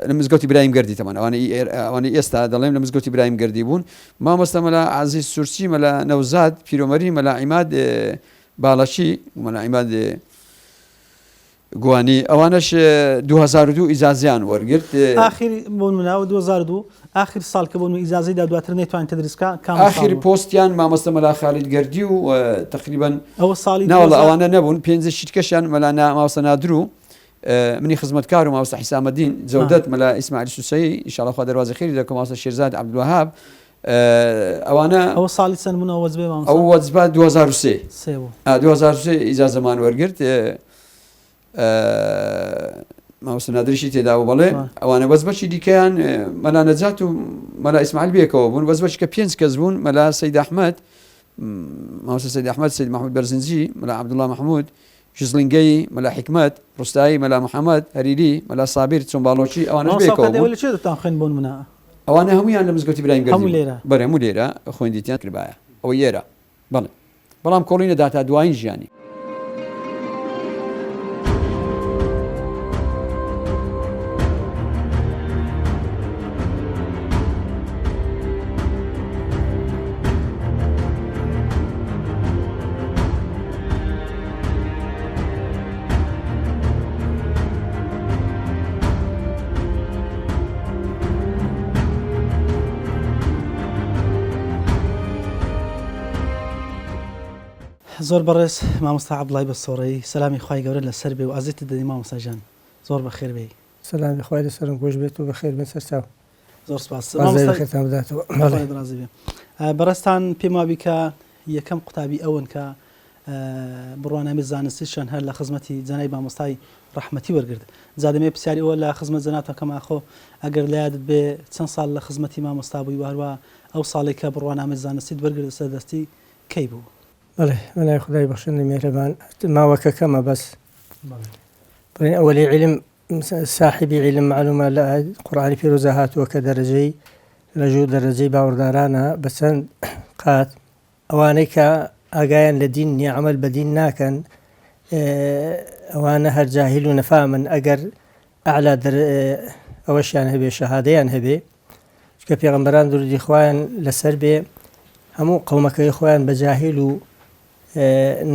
لە مزگەوتی برایم گردی تەمان ئەوانەی ئەوانەی ئێستا دەڵێم لە مزگەوتی برایم گردی بوون مامۆستا مەلا عزیز سورچی مەلا نەوزاد پیرۆمەری مەلا عیماد باڵەچی مەلا عیماد گوانی ئەوانەش 2002 ئیجازیان وەرگرت ئاخر بۆ نمونە 2002 ئاخر ساڵ کە بۆ نمونە ئیجازەی دا دواتر نەیتوانی تدریس بکا کام ساڵ ئاخر بوو؟ پۆستیان مامۆستا مەلا خالید گەردی و تقریبا ئەوە ساڵی ناوەڵا 2000 ئەوانە نەبوون پێنجێکی دیکەشیان مەلا مامۆستا نادر و منی خزمەتکار و مامۆستا حیسامەدین جەودەت مەلا ئیسماعیل سوسەیی ئینشاڵڵا خوا دەروازەی خێری دەکا مامۆستا شێرزاد عەبدولوەهاب ئەوانە ئەوە ساڵی چەند بوون ئەو وەجبەی مامۆستا؟ ئەو وەجبە 2003 سێ بوو. 2003 ئیجازەمان وەرگرت مامۆستا نادریشی تێدا بوو بەڵێ ئەوانە وەجبەکی دیکەیان مەلا نەجات و مەلا ئیسماعیل بێکەوە بوون وەجبەکی کە پێنج کەس بوون مەلا سەید ئەحمەد مامۆستا سەید ئەحمەد سەید مەحمود بەرزنجی مەلا عەبدوڵڵا مەحمود ژزڵینگەیی، مەلا حیکمەت، ڕوستایی، مەلا محەمەد، هەریری، مەلا سابیر، چۆمباڵۆچی، ئەوانەش مامۆستا بەیەکەوە ئەوکاتە ئێوە بوون. لە کوێ دەتان خوێند بۆ نمونە؟ ئەوانە هەموویان لە مزگەوتی برایم گەردی هەموو بوون. لێرە؟ بەرێ هەموو لێرە خوێندیتیان کردبایە. ئەوەی ئێرە. بەڵێ. بەڵام کۆڵی نەدا تا دوایین ژیانی. زۆر بەڕێز مامۆستا عەبدوڵای بەسۆڕەیی سەلامی خوای گەورەت لەسەر بێ و ئازیتت دەدەین مامۆستا گیان زۆر بەخێر بێی. سەلامی خوای لەسەرم خۆش بێت و بەخێر بێن سەرچاو. زۆر سپاس خوا مامۆستا بەخێرتان بداتەوە. بەڵێ. خوای ڕازی بێ. بەڕێزتان پێم وابی کە یەکەم قوتابی ئەون کە بڕوانامەی زانستیشیان هەر لە خزمەتی جەنابی مامۆستای ڕەحمەتی وەرگرت. جا دەمەوێ پرسیاری ئەوە لە خزمەت جەنابتان بکەم ئاخۆ ئەگەر لە یادت بێ چەند ساڵ لە خزمەتی مامۆستا بووی و هەروا ئەو ساڵەی کە بڕوانامەی زانستیت وەرگرت لەسەر دەستی کەی بوو؟ بەڵێ بەناوی خودای بەخشندەی میهرەبان ماوەکە کەمە بەس بڵێن ئەوەلی عیلم ساحیبی عیلم معلومە لە قورئانی پیرۆزا هاتووە کە دەرەجەی لە ژوور دەرەجەی باوەڕدارانە بە چەند قات ئەوانەی کە ئاگایان لە دین نیە عەمەل بە دین ناکەن ئەوانە هەر جاهیل و نەفامن ئەگەر ئەعلا دەر ئەوەشیان هەبێ شەهادەیان هەبێ چونکە پێغەمبەران درودی خوایان لەسەر بێ هەموو قەومەکەی خۆیان بە جاهیل و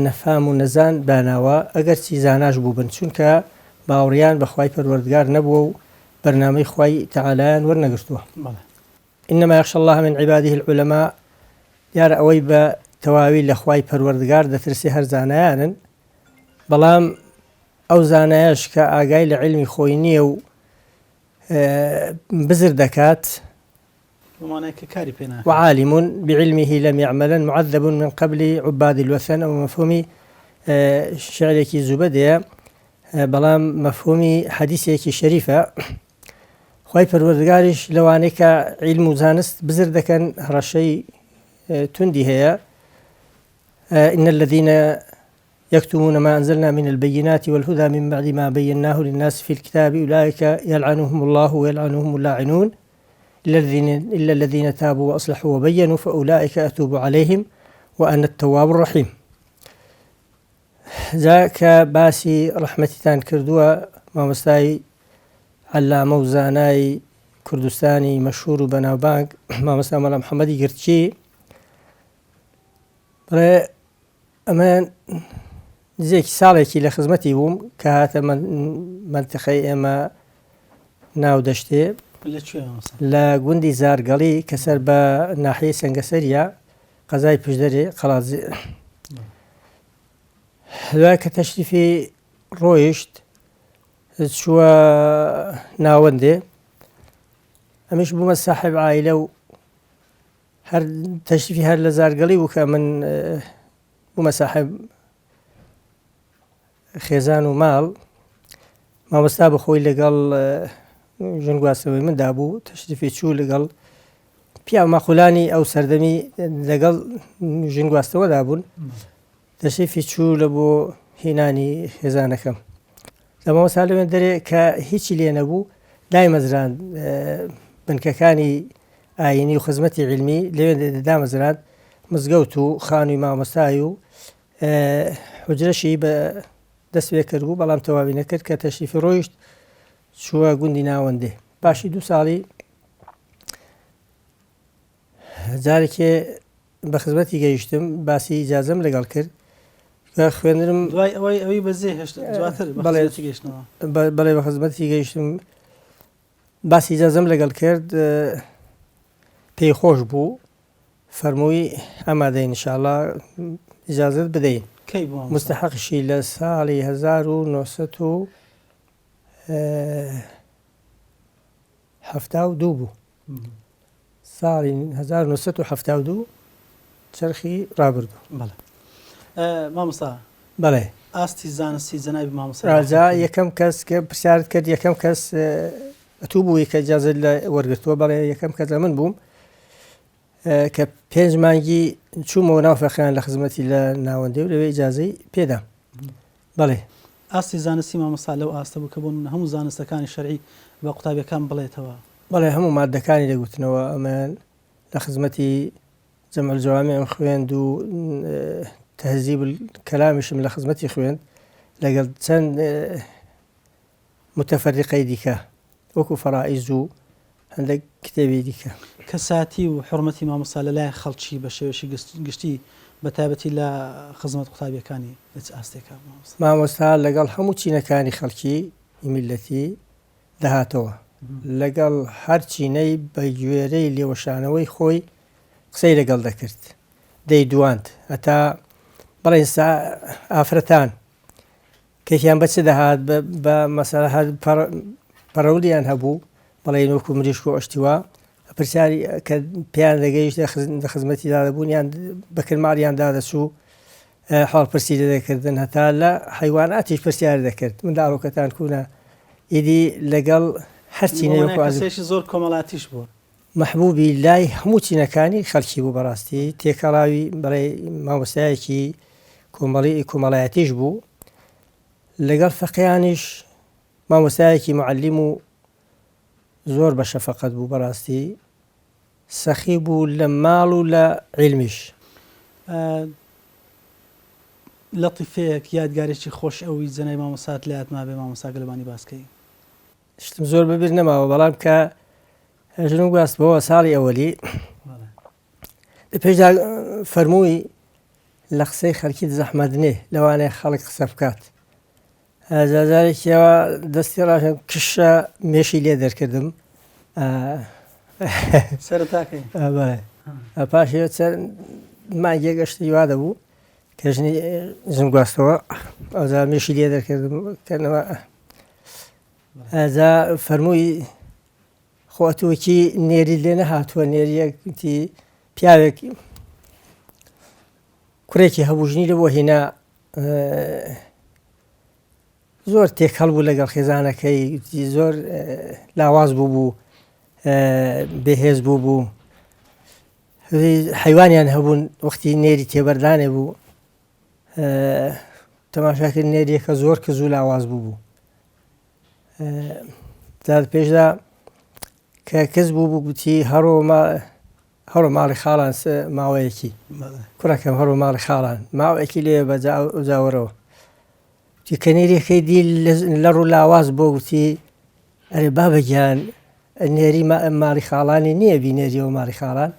نەفام و نەزان داناوە ئەگەرچی زاناش بووبن چونکە باوەڕیان بە خوای پەروەردگار نەبووە و بەرنامەی خوای تەعالایان وەرنەگرتووە. انما یخشی اللە من عباده العلماء دیارە ئەوەی بە تەواوی لە خوای پەروەردگار دەترسێ هەر زانایانن بەڵام ئەو زانایەش کە ئاگای لە عیلمی خۆی نییە و بزر دەکات. بەمانای کە کاری پێ ناکات. وعالم بعلمه لم يعملا معذب من قبل عباد الوثن ئەوە مەفهومی شعرێکی زوبەدەیە بەڵام مەفهومی حەدیسێکی شەریفە خوای پەروەردگاریش لەوانەی کە عیلم و زانست بزر دەکەن هەڕەشەی توندی هەیە إن الذين يكتمون ما أنزلنا من البينات والهدى من بعد ما بيناه للناس في الكتاب أولئك يلعنهم الله ويلعنهم اللاعنون إلا الذين, إلا الذين تابوا وأصلحوا وبينوا فأولئك أتوب عليهم وأنا التواب الرحيم جا کە باسی ڕەحمەتیتان کردووە مامۆستای عەلامە و زانای کوردستانی مەشهور و بەناوبانگ مامۆستا مەلا محەممەدی گرتچی بڵێ ئەمە نزیکی ساڵێکی لە خزمەتی بووم کە هاتە مەنتیقەی ئێمە ناو دەشتێ لە گوندی زارگەڵی کە سەر بە ناحیەی سەنگەسەریە قەزای پشدەرێ قەڵادزێ دوای کە تەشریفی ڕۆیشت چووە ناوەندێ ئەمیش بوومە ساحب عیلە و هەر تەشریفی هەر لە زارگەڵی بوو کە من بوومە ساحب خێزان و ماڵ مامۆستا بەخۆی لەگەڵ ژن گواستنەوەی مندا بوو تەشریفی چوو لەگەڵ پیاو ماقولانی ئەو سەردەمی لەگەڵ ژن گواستەوەدا بوون تەشریفی چوو لە بۆ هینانی خێزانەکەم لە مامۆستا لەوێن دەرێ کە هیچی لێ نەبوو دایمەزراند بنکەکانی ئاینی و خزمەتی علمی لەوێن دامەزراند مزگەوت و خانووی مامۆستای و حوجرەشی بە دەست پێ کردبوو بەڵام تەواوی نەکرد کە تەشریفی ڕۆیشت چووە گوندی ناوەندێ پاشی دوو ساڵی جارێکێ بە خزمەتی گەیشتم باسی ئیجازەم لەگەڵ کرد کە خوێندنم دوای ئەوەی ئەوی بەجێ هێشت دواتر بە بەڵێ خزمەتی گەیشتنەوە بەڵێ بە خزمەتی گەیشتم باسی ئیجازەم لەگەڵ کرد پێی خۆش بوو فەرمووی ئامادەین ان شاء اللە ئیجازەت بدەین. کەی بوو مامۆستا؟ مستحەقیشی لە ساڵی 1972 بوو. ساڵی 1972 چەرخی ڕابردوو. بەڵێ مامۆستا. بەڵێ. ئاستی زانستی جەنابی مامۆستا جا یەکەم کەس کە پرسیارت کرد یەکەم کەس ئەتوو بووی کە ئیجازەت لە وەرگرتووە بەڵێ یەکەم کەس لە من بووم. کە پێنج مانگی چوومەوە ناو فەقێیان لە خزمەتی لە ناوەندێ و لەوێ ئیجازەی پێدام. بەڵێ. ئاستی زانستی مامۆستا لەو ئاستە بوو کە بۆ نموونە هەموو زانستەکانی شەرعی بە قوتابیەکان بڵێتەوە؟ بەڵێ هەموو ماددەکانی دەگوتنەوە، ئەمەیان لە خزمەتی جمع الجوامعم خوێند و تهذیب الکلامیشم لە خزمەتی خوێند لەگەڵ چەند متفرقەی دیکە وەکو فەرائیز و هەندێک کتێبی دیکە. کەساتی و حوڕمەتی مامۆستا لە لای خەڵکی بە شێوەیەکی گشتی بە تایبەتی لە خزمەت قوتابیەکانی لە چ ئاستێکا بوو مامۆستا؟ مامۆستا لەگەڵ هەموو چینەکانی خەڵکی میللەتی دەهاتەوە، لەگەڵ هەر چینەی بە گوێرەی لێوەشانەوەی خۆی قسەی لەگەڵ دەکرد، دەیدواند، هەتا بڵێین ئافرەتان کەیفیان بە چ دەهات بە مەسەلە هەر پەڕەولیان هەبوو بەڵێن وەکو مریشک و ئەشتی وا پرسیاری کە پێیان دەگەیشت لە خزمەتی دادەبوون یان بەکرماڵیان دادەچوو حاڵ پرسی لێ دەکردن هەتا لە حیواناتیش پرسیار دەکرد منداڵۆکەتان کوونە ئیدی لەگەڵ هەرچی کەسێکی زۆر کۆمەڵاتیش بووە مەحبوبی لای هەموو چینەکانی خەڵکی بوو بەڕاستی تێکەڵاوی بەڵێ مامۆستایەکی کۆمەڵی کۆمەڵایەتیش بوو لەگەڵ فەقیانیش مامۆستایەکی معلم و زۆر بە شەفەقەت بوو بەڕاستی سەخی بوو لە ماڵ و لە عیلمیش. لەتیفەیەک یادگارێکی خۆش ئەوی جەنابی مامۆستات لە یاد مابێ مامۆستا گەلەبانی باس کەی. شتم زۆر بەبیر نەماوە بەڵام کە ژنم گواستبەوە ساڵی ئەوەلی پێشدا فەرمووی لە قسەی خەڵکیت زەحمەت نێ لەوانەیە خەڵک قسە بکات جارێکیەوە دەستی ڕاژم کشە مێشی لێ دەرکردم سەرتاکەی پاشێ چەند مانگێک گەشتی وا دەبوو کە ژنی ژن گواستەوە ئەوجا مێشی لێ دەرکردم کەنەوە ئەجا فەرمووی. خۆ ئەتوو کی نێریت لێ نەهاتووە نێریەک وتی پیاوێک کوڕێکی هەبوو ژنی لە بۆ هینا زۆر تێکەڵ بوو لەگەڵ خێزانەکەی زۆر لاواز بوو بوو بێهێز بوو بوو حیوانیان هەبوون وەختی نێری تێبەردانێ بوو تەماشاکرد نێریەکە زۆر کز و لاواز بوو بوو پێشدا کە کز بوو بوو گوتی هەڕۆ هەڕۆ ماڵی خاڵان ماوەیەکی کوڕەکەم هەڕۆ ماڵی خاڵان ماوەیەکی لێ بە جاوەرەوە وتی کە نێریەکەی دی لەڕ و لاواز بۆ وتی ئەرێ بابە گیان نێری ماڵی خاڵانی نییە بینێریەوە ماڵی خاڵان.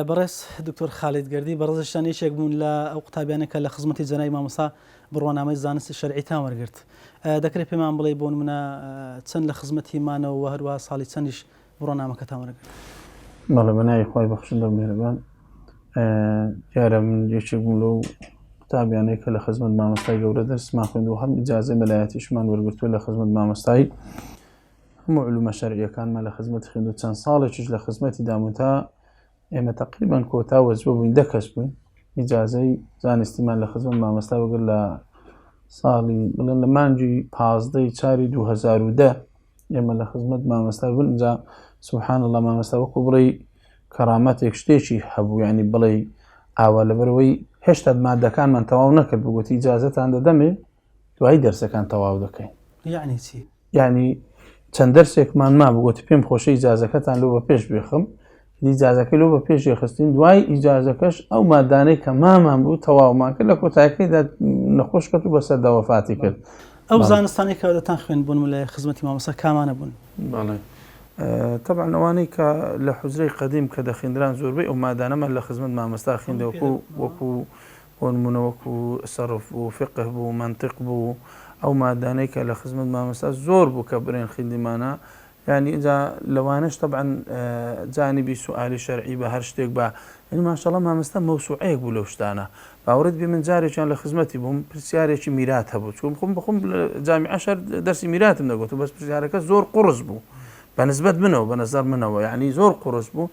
بەڕێز دکتۆر خالید گەردی بەڕێزشتان یەکێک بوون لە ئەو قوتابیانە کە لە خزمەتی جەنابی مامۆستا بڕوانامەی زانستی شەرعیتان وەرگرت دەکرێت پێمان بڵێ بۆ نمونە چەند لە خزمەتی مانەوە و هەروە ساڵی چەندیش بڕوانامەکەتان وەرگرت؟ بەڵێ بە ناوی خوای بەخشندە و میهرەبان دیارە من یەکێک بووم لەو قوتابیانەی کە لە خزمەت مامۆستای گەورە دەرسمان خوێند و هەم ئیجازەی مەلایەتیشمان وەرگرتووە لە خزمەت مامۆستای هەموو علومە شەرعیەکانمان لە خزمەت خوێند و چەند ساڵێکیش لە خزمەتی دامون تا ئێمە تقریبان کۆتا وەجبە بووین دە کەس بووین ئیجازەی زانستیمان لە خزمەت مامۆستا وەگرت لە ساڵی بڵێن لە مانگی پازدەی چاری 2010 ئێمە لە خزمەت مامۆستا بوون جا سبحان الله مامۆستا وەکو بڵێ کەرامەتێک شتێکی هەبوو ینی بڵێ ئاوا لەبەرەوەی هێشتا مادەکانمان تەواو نەکرد بگوتی ئیجازەتان دەدەمێ دوای دەرسەکان تەواو دەکەین یعنی چی یعنی چەند دەرسێکمان ما بگوتی پێم خۆشە ئیجازەکەتان لۆ بە پێش بێخم ئیجازەکەی لۆ بە پێش خستین دوای ئیجازەکەش ئەو مادانەی کە مامان بوو تەواومان کرد لە کۆتایەکەیدا نەخۆش کەوت و بەسەر دەوەفاتی کرد ئەو زانستانەی کە دەتان خوێن بوون لە خزمەتی مامۆستا کامانە بوون؟ بەڵێ تەبعەن ئەوانەی کە لە حوجرەی قەدیم کە دەخیندران زۆربەی ئەو مادانەمان لە خزمەت مامۆستا خوێندە وەکو وەکو بۆ نمونە وەکو سەرف بوو فقه بوو مەنتق بوو ئەو مادانەی کە لە خزمەت مامۆستا زۆر بوو کە برێن خویندیمانە یانی ئینجا لەوانەش تەبعەن جانبی سوئالی شەرعی بە هەر شتێک بە یانی ماشەڵا مامۆستا مەوسوعەیەک بوو لەو شتانە باوەڕت بێ من جارێکیان لە خزمەتی بووم پرسیارێکی میرات هەبوو چون خۆم بەخۆم جامیعەش هەر دەرسی میراتم دەگوت بەس پرسیارەکە زۆر قوڕس بوو بە نسبەت منەوە بە نەزەر منەوە یعنی زۆر قوڕس بوو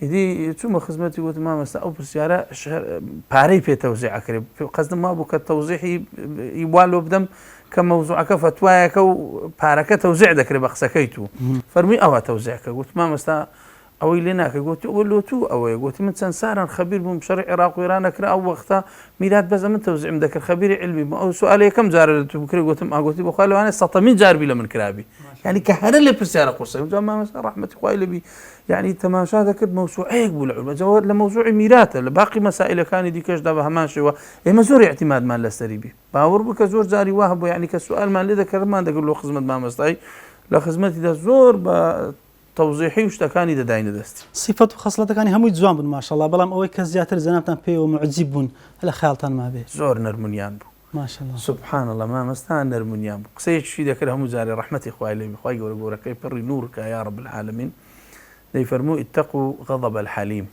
ئیدی چوومە خزمەتی وتم مامۆستا ئەو پرسیارە پارەی پێ تەوزیع ئەکرێ قەزدم وا بوو کە تەوزیحی وا لۆ بدەم کە مەوزوعەکە فەتوایەکە و پارەکە تەوزیع دەکرێت بە قسەکەی تو فەرمووی ئەوە تەوزیعکە گوت مامۆستا ئەوەی لێ ناکە گوتی ئەوە لۆ تو ئەوەیە گوتی من چەند ساران خەبیر بووم شەڕی عێراق و ئێران نەکرا ئەو وەختە میرات بەس من تەوزیعم دەکرد خەبیری علمی بووم ئەو سوالە یەکەم جارە لە تو بکرێ گوتم ئاگوتی بەخوا لەوانەیە سەتەمین جار بی لە من کرابی یعنی کە هەرە لێ پرسیارە قورسە جا مامۆستا ڕەحمەتی خوای لێ بی یعنی تەماشا دەکرد مەوسوعەیەک بوو لە علم جا لە مەوزوعی میراتە لە باقی مەسائلەکانی دیکەشدا بە هەمان شێوە ئێمە زۆر اعتمادمان لەسەری بی باوەڕ بکە زۆر جاری وا هەبوو یعنی کە سوالمان لێ دەکردمان دەکرد لۆ خزمەت مامۆستای لە خزمەتیدا زۆر بە تەوزیحی و شتەکانی دەداینە دەستی. سیفەت و خەسڵەتەکانی هەمووی جوان بوون ماشاءاللە بەڵام ئەوەی کە زیاتر جەنابتان پێیەوە موعجیب بوون لە خەیاڵتان مابێ. زۆر نەرمونیان بوو. ماشاءاللە. سبحان اللە مامەستا نەرمونیان بوو قسەیەکیشی دەکرد هەموو جارێ ڕەحمەتی خوای لێ بی خوای گەورە گۆرەکەی پڕی نوور کا یا رب العالمین دەیفەرموو اتقوا غضب الحلیم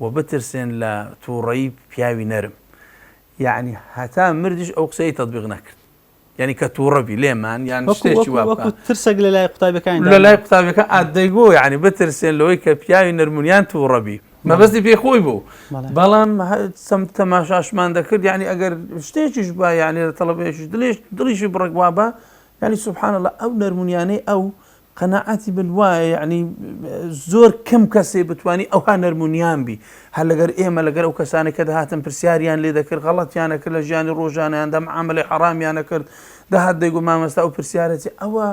وە بترسێن لە توڕەیی پیاوی نەرم یەعنی هەتا مردیش ئەو قسەی تەتبیق نەکرد یانی کە تووڕە بی لێمان یان شتێکی وا وەکو ترسێک لە لای قوتابیەکانی لە لای قوتابیەکان ئا دەیگۆ یانی بترسێن لەوەی کە پیاوی نەرمونیان تووڕە بی مەبەستی پێی خۆی بوو بەڵام تەماشاشمان دەکرد یعنی ئەگەر شتێکیش با یعنی لە تەڵەبەیەکیش دڵیش دڵیشی بڕێک وابا یعنی سبحان الله ئەو نەرمونیانەی ئەو قەناعەتی من وایە یەعنی زۆر کەم کەسێ بتوانی ئەوها نەرم و نیان بی هەر لەگەر ئێمە لەگەر ئەو کەسانەی کە دەهاتن پرسیاریان لێ دەکرد غەڵەتیان ئەکرد لە ژیانی ڕۆژانەیاندا معامەلەی حەڕامیان ئەکرد دەهات دەیگوت مامەستا ئەو پرسیارە چی ئەوە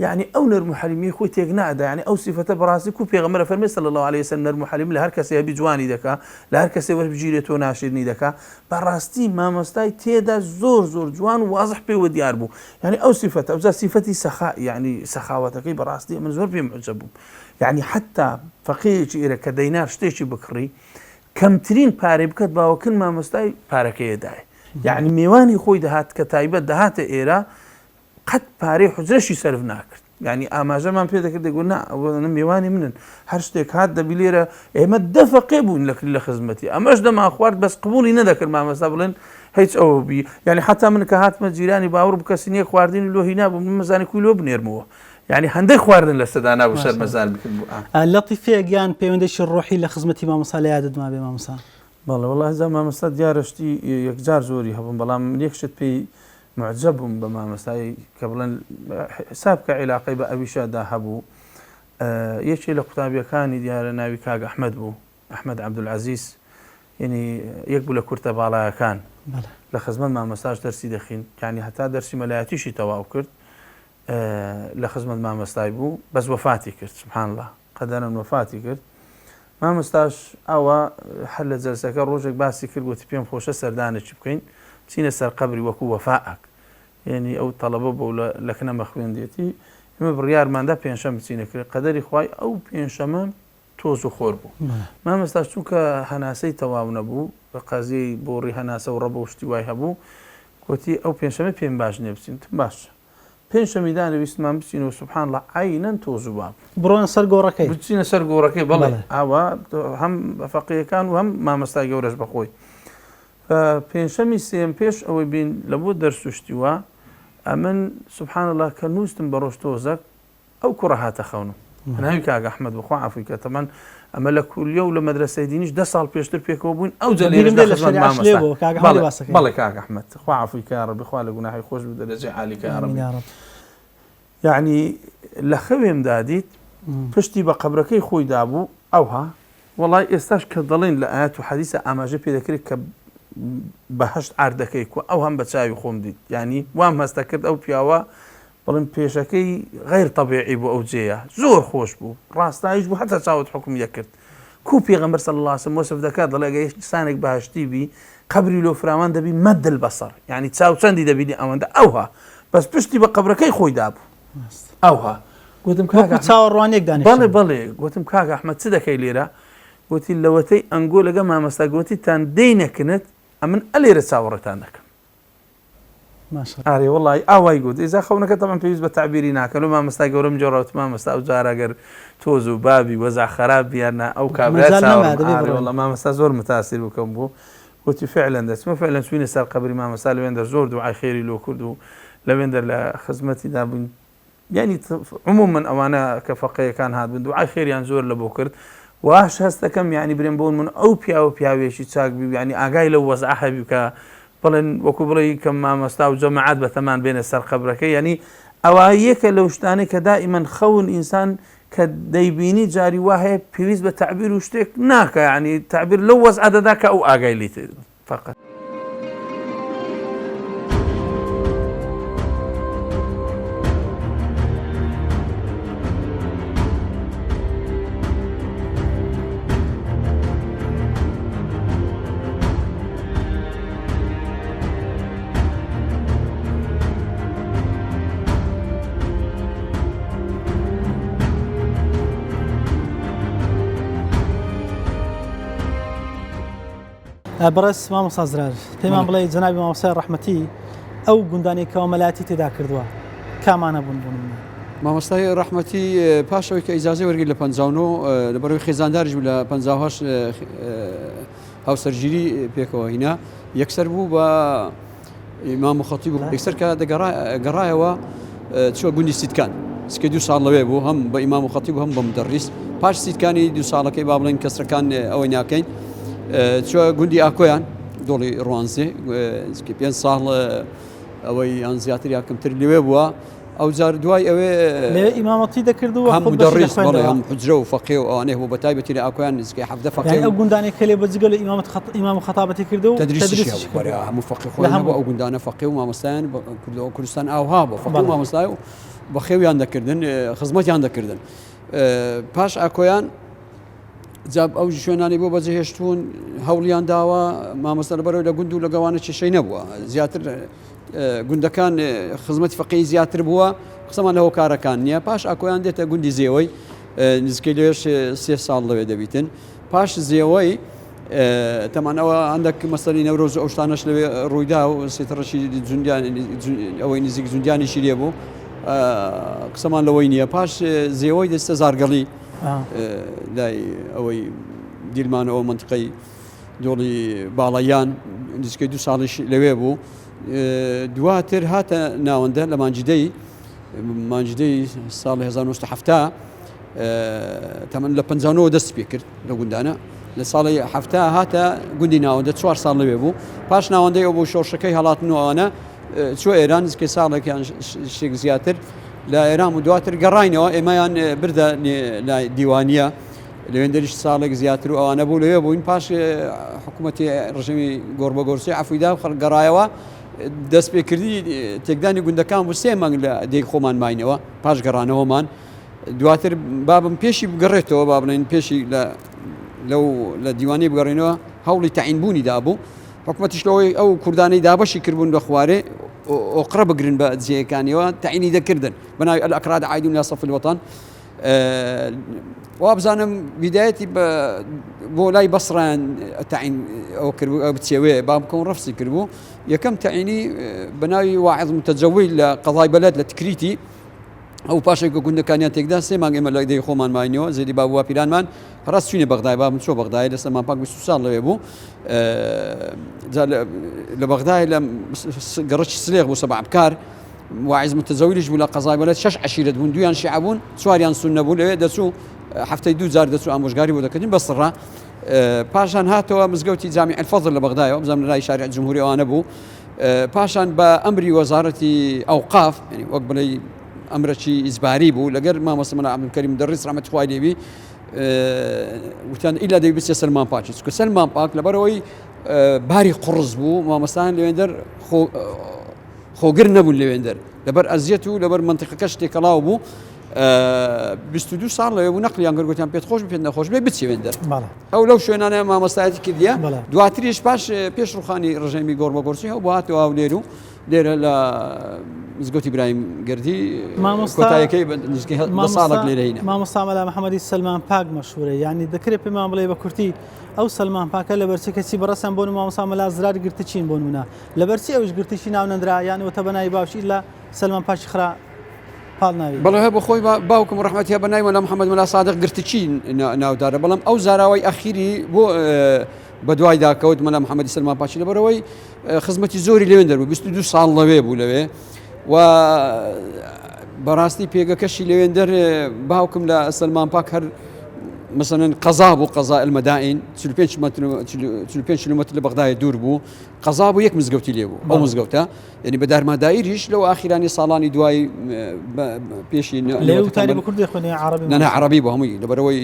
یەعنی ئەو نەرم و حەلیمیەی خۆی تێک نادا یەعنی ئەو سیفەتە بەڕاستی کو پێغەمبەر ئەفەرمێ صلی اللە علیە وسلم نەرم و حەلیم لە هەر کەسێ هەبی جوانی دەکا لە هەر کەسێ وەربگیرێ تۆ ناشرینی دەکا بەڕاستی مامۆستای تێدا زۆر زۆر جوان و وازح پێوە دیار بوو یەعنی ئەو سیفەتە ئەوجا سیفەتی سەخا یەعنی سەخاوەتەکەی بەڕاستی من زۆر پێ معجب بووم یەعنی حەتا فەقێیەکی ئێرە کە دەینار شتێکی بکڕی کەمترین پارەی بکات باوەکن مامۆستای پارەکەیە دایە یەعنی مێوانی خۆی دەهات کە تایبەت دەهاتە ئێرە قەت پارەی حوجرەشی سەرف ناکرد یانی ئاماژەمان پێ دەکرد دەگوت نا ئەوە میوانی منن هەر شتێک هات دەبی لێرە ئێمە دە فەقێ بووین لە لە خزمەتی ئەمەش دەمان خوارد بەس قبوڵی نەدەکرد مامەستا بڵێن هیچ ئەوە بی یعنی حتا من کە هاتمە جیرانی باوەڕ بکە سینیەک خواردنی لۆ هینا بوو من مەزانی کوی لۆ بنێرمەوە یعنی هەندێک خواردن لە سەدا نابوو شەرمەزار بکرد بوو لەتیفەیەک یان پەیوەندێکی ڕۆحی لە خزمەتی مامۆستا لە یادت مابێ مامۆستا؟ بەڵێ وەڵا جا مامۆستا دیارە شتی یەکجار زۆری هەبوون بەڵام من یەک شت پێی معجب بووم بە مامۆستای کە بڵێن حساب کە عیلاقەی بە ئەویشە دا هەبوو یەکێ لە قوتابیەکانی دیارە ناوی کاک ئەحمەد بوو ئەحمەد عەبدولعەزیز یعنی یەک بوو لە کورتە باڵایەکان لە خزمەت مامۆستاش دەرسی دەخین یعنی هەتا دەرسی مەلایەتیشی تەواو کرد لە خزمەت مامۆستای بوو بەس وەفاتی کرد سبحان الله قەدەرەن وەفاتی کرد مامۆستاش ئاوا هەر لە جەلسەکە ڕۆژێک باسی کرد گوتی پێم خۆشە سەردانێکی بکەین بچینە سەر قەبری وەکو وەفائەک یعنی ئەو تەڵەبە بۆ لە کنەمە خوێندێتی ئێمە بڕیارماندا پێنجشەم بچینە کرد قەدەری خوای ئەو پێنجشەمە تۆز و خۆر بوو مامۆستاش چونکە هەناسەی تەواو نەبوو قەزیەی بۆڕی هەناسە و ڕەبۆ و شتی وای هەبوو گوتی ئەو پێنجشەمە پێم باش نییە بچین وتم باشە پێنجشەمی دانێ ویستمان بچینەوە سبحان اللە عەینەن تۆز و با بوو. بڕۆنە سەر گۆڕەکەی. بچینە سەر گۆڕەکەی بەڵێ ئاوا هەم فەقێیەکان و هەم مامۆستای گەورەش بە خۆی. پێنجشەمی سێیەم پێش ئەوەی بین لە بۆ دەرس و شتی وا ئەمن سبحان اللە کە نووستم بە ڕۆژ تۆزەک ئەو کوڕە هاتە خەونم ناوی کاک ئەحمەد بوو خوا عەفوی کە تەبعەن ئەمە لە کولیە و لە مەدرەسەی دینیش دە ساڵ پێشتر پێکەوە بووین ئەو جا لێرەش لە خزمەت مامۆستا بەڵێ بەڵێ کاک ئەحمەد خوا عەفوی کە یاڕەبی خوا لە گوناحی خۆش بوو دەرەجەی عالی کە یاڕەبی یعنی لە خەوێمدا دیت پشتی بە قەبرەکەی خۆی دابوو ئەوها وەڵای ئێستاش کە دەڵێن لە ئایەت و حەدیسە ئاماژە پێ دەکرێت کە بەهەشت عەردەکەی کوە ئەو هەم بە چاوی خۆم دیت یعنی وام هەستە کرد ئەو پیاوە بەڵێم پێشەکەی غەیر تەبیعی بوو ئەو جێیە زۆر خۆش بوو ڕاستایش بوو هەتا چاوت حوکم دەکرد کو پێغەمبەر صلی اللە علیه وسلم وەسف دەکات دەڵێ ئەگەر ئینسانێک بەهەشتی بی قەبری لۆ فراوان دەبی مد البصر یعنی چاو چەندی دەبینی ئەوەندە ئەوها بەس پشتی بە قەبرەکەی خۆی دابوو ئەوها گوتم کاک وەکو چاوەڕوانیەک دانیشتبوو. بەڵێ بەڵێ گوتم کاک ئەحمەد چ دەکەی لێرە گوتی لەوەتەی ئەنگۆ لەگە مامۆستا گوتیتان دێینە کنت ئەمن ئەلێرە چاوەڕێتان دەکەم ئارێ وەڵای ئاوای گوت ئیجا خەونەکە تەبعەن پێویست بە تەعبیری ناکە لۆ مامۆستای گەورەم گێڕا وتم مامۆستا ئەو جارە گەر تۆز و بابی وەزع خەراب بی یان نا ئەو کابرا مەجال نەما چاوەڕێم دەبێ ئارێ بڕۆین. وەڵا مامۆستا زۆر متاسیر بوو کەم بوو گوتی فعلا دەچمە فعلا چووینە سەر قەبری مامۆستا لەوێندەر زۆر دوعای خێری لۆ کرد و لەوێندەر لە خزمەتیدا بووین یانی عموما ئەوانە کە فەقێیەکان هاتبوون دوعای خێریان زۆر لە بۆ کرد واش هەست دەکەم یانی برێم بۆ من ئەو پیاوە پیاوێکی چاک بی یانی ئاگای لەو وەزعە هەبی کە بڵێن وەکو بڵێ کە مامۆستا و جەماعەت بەتەمان بێنە سەر قەبرەکە یانی ئەوە یەکە لەو شتانەی کە دائیمەن خەون ئینسان کە دەیبینی جاری وا هەیە پێویست بە تەعبیر و شتێک ناکە یانی تەعبیر لەو وەزعە دەدا کە ئەو ئاگای لیت فقط. بەڕێز مامۆستا زرار پێمان بڵێ جەنابی مامۆستای ڕەحمەتی ئەو گوندانەی کەوا مەلاتی تێدا کردووە کامانە بوون بۆ نمونە؟ مامۆستای ڕەحمەتی پاش ئەوەی کە ئیجازەی وەرگرت لە 59 لەبەرەوەی خێزانداریش بوو لە 58 هاوسەرگیری پێکەوە هینا یەکسەر بوو بە ئیمام و خەتیب و یەکسەر کە دەگەڕایەوە چووە گوندی سیتکان سکەی دوو ساڵ لەوێ بوو هەم بە ئیمام و خەتیب و هەم بە مدەڕیس پاش سیتکانی دوو ساڵەکەی با بڵێن کەسرەکان ئەوەی ناکەین چووە گوندی ئاکۆیان دۆڵی ڕوانزێ پێ ساڵ ئەوەی یان زیاتر یا کەمتر لەوێ بووە ئەوجار دوای ئەوێ لەوێ ئیمامەتی دەکرد و هەم مدەڕیس بەڵێ هەم حوجرە و فەقێ و ئەوانەی هەبوو بە تایبەتی لە ئاکۆیان نزیکەی 17 فەقێ یانی ئەو گوندانەی کە لێ بە جگە لە ئیمامەت خەت ئیمام و خەتابەتی کردو و تدریسیشی هەبوو بەرێ هەموو فەقێ خۆیان هەبوو ئەو گوندانە فەقێ و مامۆستایان کردەوە کوردستان ئاوها بوو فەقێ و مامۆستای و بەخێویان دەکردن خزمەتیان دەکردن پاش ئاکۆیان جا ئەو شوێنانی بۆ بەجێهێشتون هەوڵیان داوە مامۆستا لەبەرەوە لە گوند و لە گەوانە کێشەی نەبووە زیاتر گوندەکان خزمەتی فەقی زیاتر بووە قسەمان لە هۆکارەکان نییە پاش ئاکۆیان دێتە گوندی زێوەی نزیکەی لەوێش سێ ساڵ لەوێ دەبیتن پاش زێوەی تەمان ئەوە هەندێک مەسەری نەورۆز ئەو شتانەش لەوێ ڕوویدا و سێتڕەشی جوندیان ئەوەی نزیک جوندیانیشی لێ بوو قسەمان لەوەی نییە پاش زێوەی دەستە زارگەڵی لای ئەوەی دیلمانەوە منتقەی دۆڵی باڵایان نزیکەی دو ساڵیش لەوێ بوو دواتر هاتە ناوەندە لە مانجیدەی مانجدەی ساڵی 1970 تەمەن لە 59 دەستی پێ کرد لە گوندانە لە ساڵی هەفتا هاتە گوندی ناوەندە چوار ساڵ لەوێ بوو پاش ناوەندەی ئەو بۆ شۆڕشەکەی هەڵاتن و ئەوانە چۆ ئێران نزیکەی ساڵێکیان شتێک زیاتر لە ئێران و دواتر گەڕاینەوە ئێمەیان بردە لای دیوانیە لەوێندەریش ساڵێک زیاتر و ئەوانە بوو لەوێ بووین پاش حکوومەتی ڕژێمی گۆڕ بە گۆرسی عەفویدا و خەڵک گەڕایەوە دەست پێکردنی تێکدانی گوندەکان بوو سێ مانگ لە دێی خۆمان ماینەوە پاش گەڕانەوەمان دواتر بابم پێشی بگەڕێتەوە با بڵێن پێشی لە لەو لە دیوانی بگەڕێنەوە هەوڵی تەعین بوونی دابوو حکومەتیش لەوەی ئەو کوردانەی دابەشی کردبوون بە خوارێ ئۆقرە بگرن بە جێیەکانیەوە تەعینی دەکردن بە ناوی الأكراد عائدون إلى صف الوطن وابزانم بیدایەتی بۆ لای بەسڕیان تەعین ئەو کرد بچێوێ بام کۆن ڕفسی کردبوو یەکەم تەعینی بە ناوی واعظ متەجەوی لە قەڵای بەلەد لە تکریتی ئەو پاشێک کە گوندەکانیان تێکدا سێ مانگ ئێمە لە دێی خۆمان ماینەوە زێدی باب باپیرانمان ڕاست چوینە بەغدای بابم چۆ بەغدای لە سەلمان پاک 20 ساڵ لەوێ بوو لە بەغدای لە گەڕەکی سلێغ بوو سەبع بکار واعظ متزەویلیش بوو لە قەزای بەلەد شەش عەشیرەت بوون دویان شیعە بوون چواریان سوننە بوون لەوێ دەچوو هەفتەی دوو جار دەچوو ئامۆژگاری بۆ دەکردین بەسڕە پاشان هاتەوە مزگەوتی جامی الفضل لە بەغدایەوە بزانم لە لای شارع جمهوری ئەوانە بوو پاشان بە ئەمری وەزارەتی ئەوقاف یعنی وەک بڵێ ئەمرەکی ئیجباری بوو لەگەر مامۆستا مەلا عەبدولکەریم مدەڕیس ڕەحمەتی خوای لێبی وتیان ئیلا دەبی بچێ سەلمان پاکی چونکە سەلمان پاک لەبەرەوەی باری قوڕس بوو مامۆستایان لەوێندەر خۆ خۆگر نەبوون لەوێندەر لەبەر ئەزیەت و لەبەر منتیقەکەش تێکەڵاو بوو 22 ساڵ لەوێ بوو نەقلیان کرد گوتیان پێت خۆش پێت نەخۆش بێ بچی وێندەر ئەو لەو شوێنانە مامۆستایەتی کردیە دواتریش پاش پێش ڕوخانی ڕژێمی گۆڕ بە گۆرچی هەو بۆ هاتەوە هەولێر و لێرە لە مزگەوتی برایم گردی کۆتایەکەی نزیکەی ساڵێک لێرە هینە. مامۆستا مەلا محەممەدی سەلمان پاک مەشهورە یعنی دەکرێت پێمان بڵێ بە کورتی ئەو سەلمان پاکە لەبەرچی کەچی بەڕەسەن بۆن مامۆستا مەلا زرار گرتچین بۆ نمونە لەبەرچی ئەوش گرتیشی ناو نەندرا یان وتە بە ناوی باوکی ئیلا سەلمان پاکی خرا پاڵ ناوی. بەڵێ هە بۆ خۆی باوکم ڕەحمەتی هە بە ناوی مەلا محەممەد مەلا سادق گرتچی ناودارە بەڵام ئەو زاراوەی ئەخیری بۆ بە دوایدا کەوت مەلا محەممەدی سەلمان پاکی لەبەرەوەی خزمەتی زۆری لەوێن دەربوو 22 ساڵ لەوێ بوو لەوێ و بەڕاستی پێگەکەشی لەوێن دەر باوکم لە سەلمان پاک هەر مثلا قەزا بوو قەزا المەدائین 45 متر 45 کیلومتر لە بەغدای دوور بوو قەزا بوو یەک مزگەوتی لێ بوو ئەو مزگەوتە یعنی بە دارمادایریش لەو ئاخیرانی ساڵانی دوای پێشی نەنا عربی بوو هەمووی لەبەرەوەی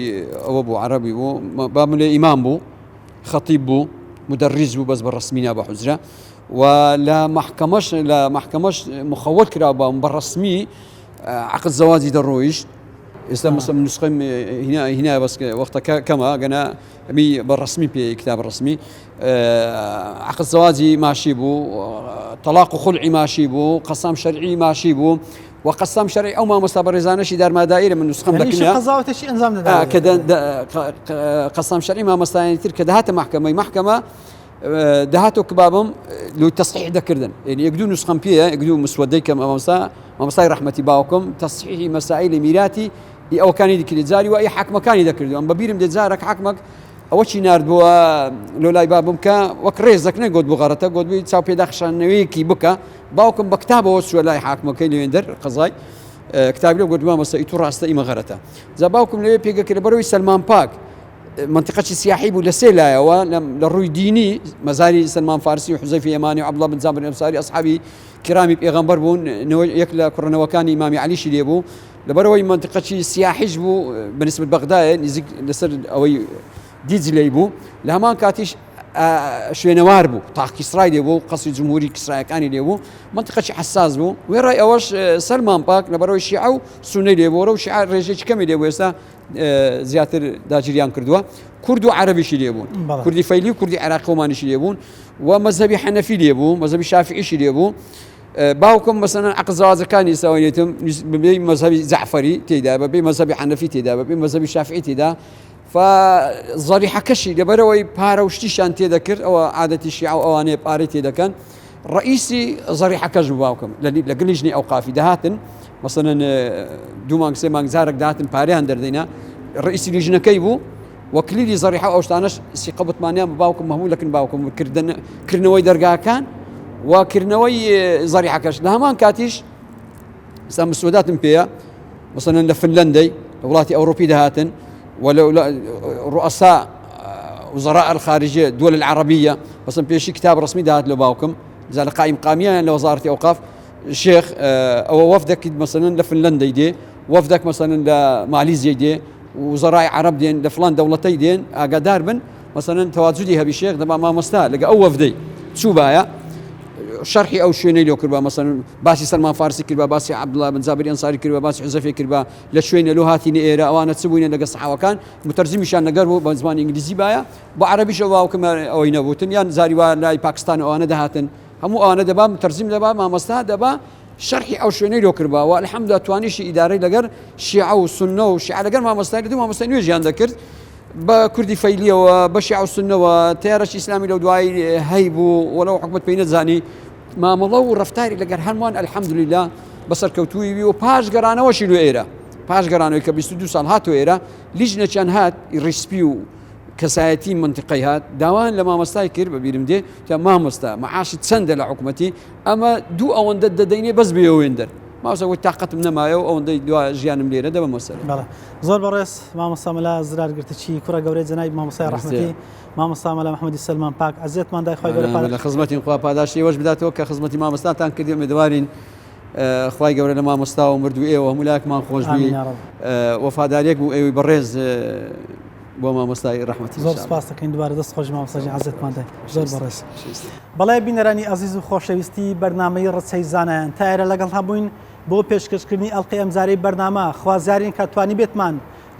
ئەوە بوو عربی بوو با لێ ئیمام بوو خەتیب بوو مدەڕیز بوو بەس بە ڕسمی نا بە حوجرە و لە محکەمەش لە محکەمەش مخەوەت کرا بام بە ڕسمی عقد زەواجی دەڕۆیشت ئێستا مەسەم نسخەم هینا هینا بەس وەختەکە کەمە گەنا ئەمی بە ڕسمی پێ کتاب ڕسمی عقد زەواجی ماشی بوو تەلاق و خلعی ماشی بوو قەسام شەرعی ماشی بوو و قەسام شەرعی ئەو مامۆستا بەڕێزانەشی دارمادایرە من نسخەم دەکنە قەزاوتێکی ئەنجام دەدا کە قەسام شەرعی مامۆستایانی تر کە دەهاتە محکەمەی محکەمە دەهاتۆ کبابم لۆی تەسحیح دەکردن یعنی یەک دوو نسخەم پێیە یەک دوو مسودەی کەم مامۆستا مامۆستای ڕەحمەتی باوکم تەسحیحی مەسائیلی میراتی ئی ئەوەکانی دکرێت جاری وای حاکمەکانی دەکردو ئەم بەبیرم دێ جارێک حاکمەک ئەوە چی ناردبووە لۆ لای بابم کە وەک ڕێزەک نەگۆت بۆ غەڕەتە گۆتبووی چاو پێداخشانەوەیەکی بکە باوکم بە کتابەوە چووە لای حاکمەکەی لەوێندەر قەزای کتابی لەو گوت مامۆستا ئی تو ڕاستە ئیمە غەرەتە جا باوکم لەوێ پێگە کرد بەرەوەی سەلمان پاک منطقەی سیاحی بوو لە سێ لایەوە لە ڕووی دینی مەزاری سەلمان فارسی و حوزەیفی یەمانی و عەبدوڵڵا بن جابر ئەنساری ئەسحابی کرامی پێغەمبەر بوون یەک لە کوڕەنەوەکانی ئیمامی عەلیشی لێ بوو لەبەرئەوەی مەنتیقەکی سیاحیش بوو بە نسبەت بەغدایە نزیک لەسەر ئەوەی دیجلەی بوو لە هەمان کاتیش شوێنەوار بوو تاق کیسرای لێ بوو قەسری جمهوری کیسرایەکانی لێ بوو منطقەکی حساس بوو وێڕای ئەوەش سەلمان پاک لەبەرەوەی شیعە و سونەی لێ بوو و شیعە ڕێژەیەکی کەمی لێ بوو ئێستا زیاتر داگیریان کردووە کورد و عەرەبیشی لێ بوون کوردی فەیلی و کوردی عێراق خۆمانیشی لێ بوون و مەزهەبی حەنەفی لێ بوو مەزهەبی شافعیشی لێ بوو باوکم مەسەلەن عەقد زەواجەکانی ئێستا بەبێ مەزهەبی جەعفەری تێدا بەبێ مەزهەبی حەنەفی تێدا بەبێ مەزهەبی شافعی تێدا زەریحەکەشی لەبەرەوەی پارە و شتیشان تێدەکرد ئەوە عادەتی شیعە و ئەوانەیە پارەی تێدەکەن ڕئیسی زەریحەکەش بوو باوکم لە گلیژنی ئەوقافی دەهاتن مەسەلەن دوو مانگ سێ مانگ جارێک دەهاتن پارەیان دەردەینا ڕئیسی لیژنەکەی بوو و کلیلی زەریحە ئەو شتانەش سیقە بتمانیان بە باوکم هەموو لەکن باوکم کردن کردنەوەی دەرگاکان و کردنەوەی زەریحەکەش لە هەمان کاتیش ئستا مسوداتم پێیە مثلا لە فنلندەی لە وڵاتی ئەوروپی دەهاتن و رؤساء وزراء الخارجية دول العربية مثلا پێشی کتاب ڕسمی داهات لە باوکم جا لە قائم قامیان لە وەزارەتی ئەوقاف شێخ ئەوە وەفدێک مثلا لە فنلندەی دێ وەفدێک مثلا لە مالیزیای دێ وزەرای عەرەب دێن لە فلان دەوڵەتەی دێن ئاگادار بن مثلا تەواجدی هەبی شێخ دەبا مامۆستا لەگە ئەو وەفدەی چووبایە شەرحی ئەو شوێنەی لۆ کردبا مەسەن باسی سەلمان فارسی کردبا باسی عەبدوڵڵا بن جابری ئەنساری کردبا باسی حوزەفی کردبا لە شوێنە لۆ هاتینە ئێرە ئەوانە چ بووینە لەگە سەحاوەکان متەرجمیشان لەگەر بوو بە زمانی ئینگلیزی بایە بۆ عەرەبیش ئەو باوکم ئەوەی نەبووتن یان جاری وا لای پاکستان ئەوانە دەهاتن هەموو ئەوانە دەبا متەرجم دەبا مامۆستا دەبا شەرحی ئەو شوێنەی لۆ کردبا و الحمدلله توانیشی ئیدارەی لەگەر شیعە و سوننە و شیعە لەگەر مامۆستای لە دوو مامۆستای نوێژیان دەکرد بە کوردی فەیلیەوە بە شیعە و سوننەوە تەیارەکی ئیسلامی لەو دوایی هەیبوو و لەو حکومەت پێی نەزانی مامەڵە و ڕەفتاری لەگەر هەمووان الحمدلله بە سەرکەوتوویی و پاش گەڕانەوەشی لۆ ئێرە پاش گەڕانەوەی کە 22 ساڵ هاتۆ ئێرە لیژنەکیان هات ڕیسپی و کەسایەتی منتیقەی هات داوایان لە مامۆستای کرد بە بیرم دێ تا مامۆستا معاشت چەندە لە حکومەتی ئەمە دوو ئەوەندە دەدەینێ بەس بێوێن دەر مامۆستا وتی تاقەتم نەمایە و ئەوەندەی دوا ژیانم لێرە دەبەمەوە سەر. بەڵێ زۆر بەڕێز مامۆستا مەلا زرار گرتچی کوڕە گەورەی جەنابی مامۆستای ڕەحمەتی مامۆستا مەلا محمدی سەلمان پاک عەزیەتمان دای خوای گەورە پاداشت لە خزمەتین خوا پاداشتی ئێوەش بداتەوە کە خزمەتی مامۆستاتان کردی ئومێدەوارین خوای گەورە لە مامۆستا و مردوو ئێوە هەموو لایەکمان خۆش بی وەفاداریەک بوو ئێوەی بەڕێز بۆ مامۆستای ڕەحمەتی زۆر سپاس دەکەین دووبارە دەست خۆش مامۆستا گیان عەزیەتمان دای زۆر بەڕێز بەڵێ بینەرانی ئەزیز و خۆشەویستی بەرنامەی ڕچەی زانایان تا ئێرە لەگەڵ هەبووین بۆ پێشکەشکردنی ئەڵقەی ئەمجارەی بەرنامە خوازیارین کە توانیبێتمان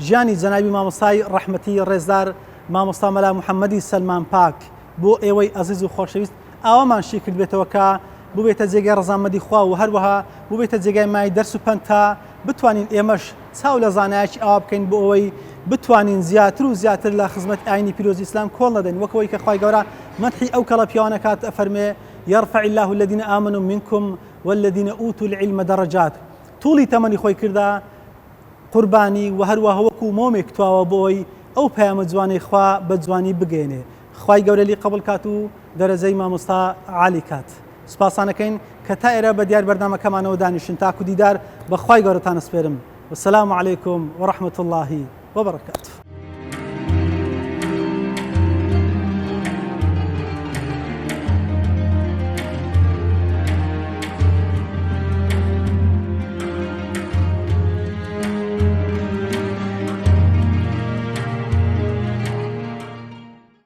ژیانی جەنابی مامۆستای ڕەحمەتی ڕێزدار مامۆستا مەلا محەممەدی سەلمان پاک بۆ ئێوەی ئەزیز و خۆشەویست ئاوامان شی کردبێتەوە کە ببێتە جێگای ڕەزامەندی خوا و هەروەها ببێتە جێگای مای دەرس و پەند تا بتوانین ئێمەش چاو لە زانایەکی ئاوا بکەین بۆ ئەوەی بتوانین زیاتر و زیاتر لە خزمەت ئاینی پیرۆزی ئیسلام کۆڵ نەدەین وەک ئەوەی کە خوای گەورە مەدحی ئەو کەڵە پیاوانە کات ئەفەرمێ یرفع الله الذین آمنوا منکم والذین اوتوا العلم درجات توڵی تەمەنی خۆی کردە قوربانی و هەروەها وەکو مۆمێک تواوە بۆ ئەوەی ئەو پەیامە جوانەی خوا بە جوانی بگەیەنێ خوای گەورە لی قبوڵ کات و دەرەجەی مامۆستا عالی کات. سوپاستان ئەکەین کە تا ئێرە بە دیار بەرنامەکەمانەوە دانیشتن تاکو دیدار بە خوای گەورەتان ئەسپێرم والسلام علیکم ورحمة اللە وبرکاته.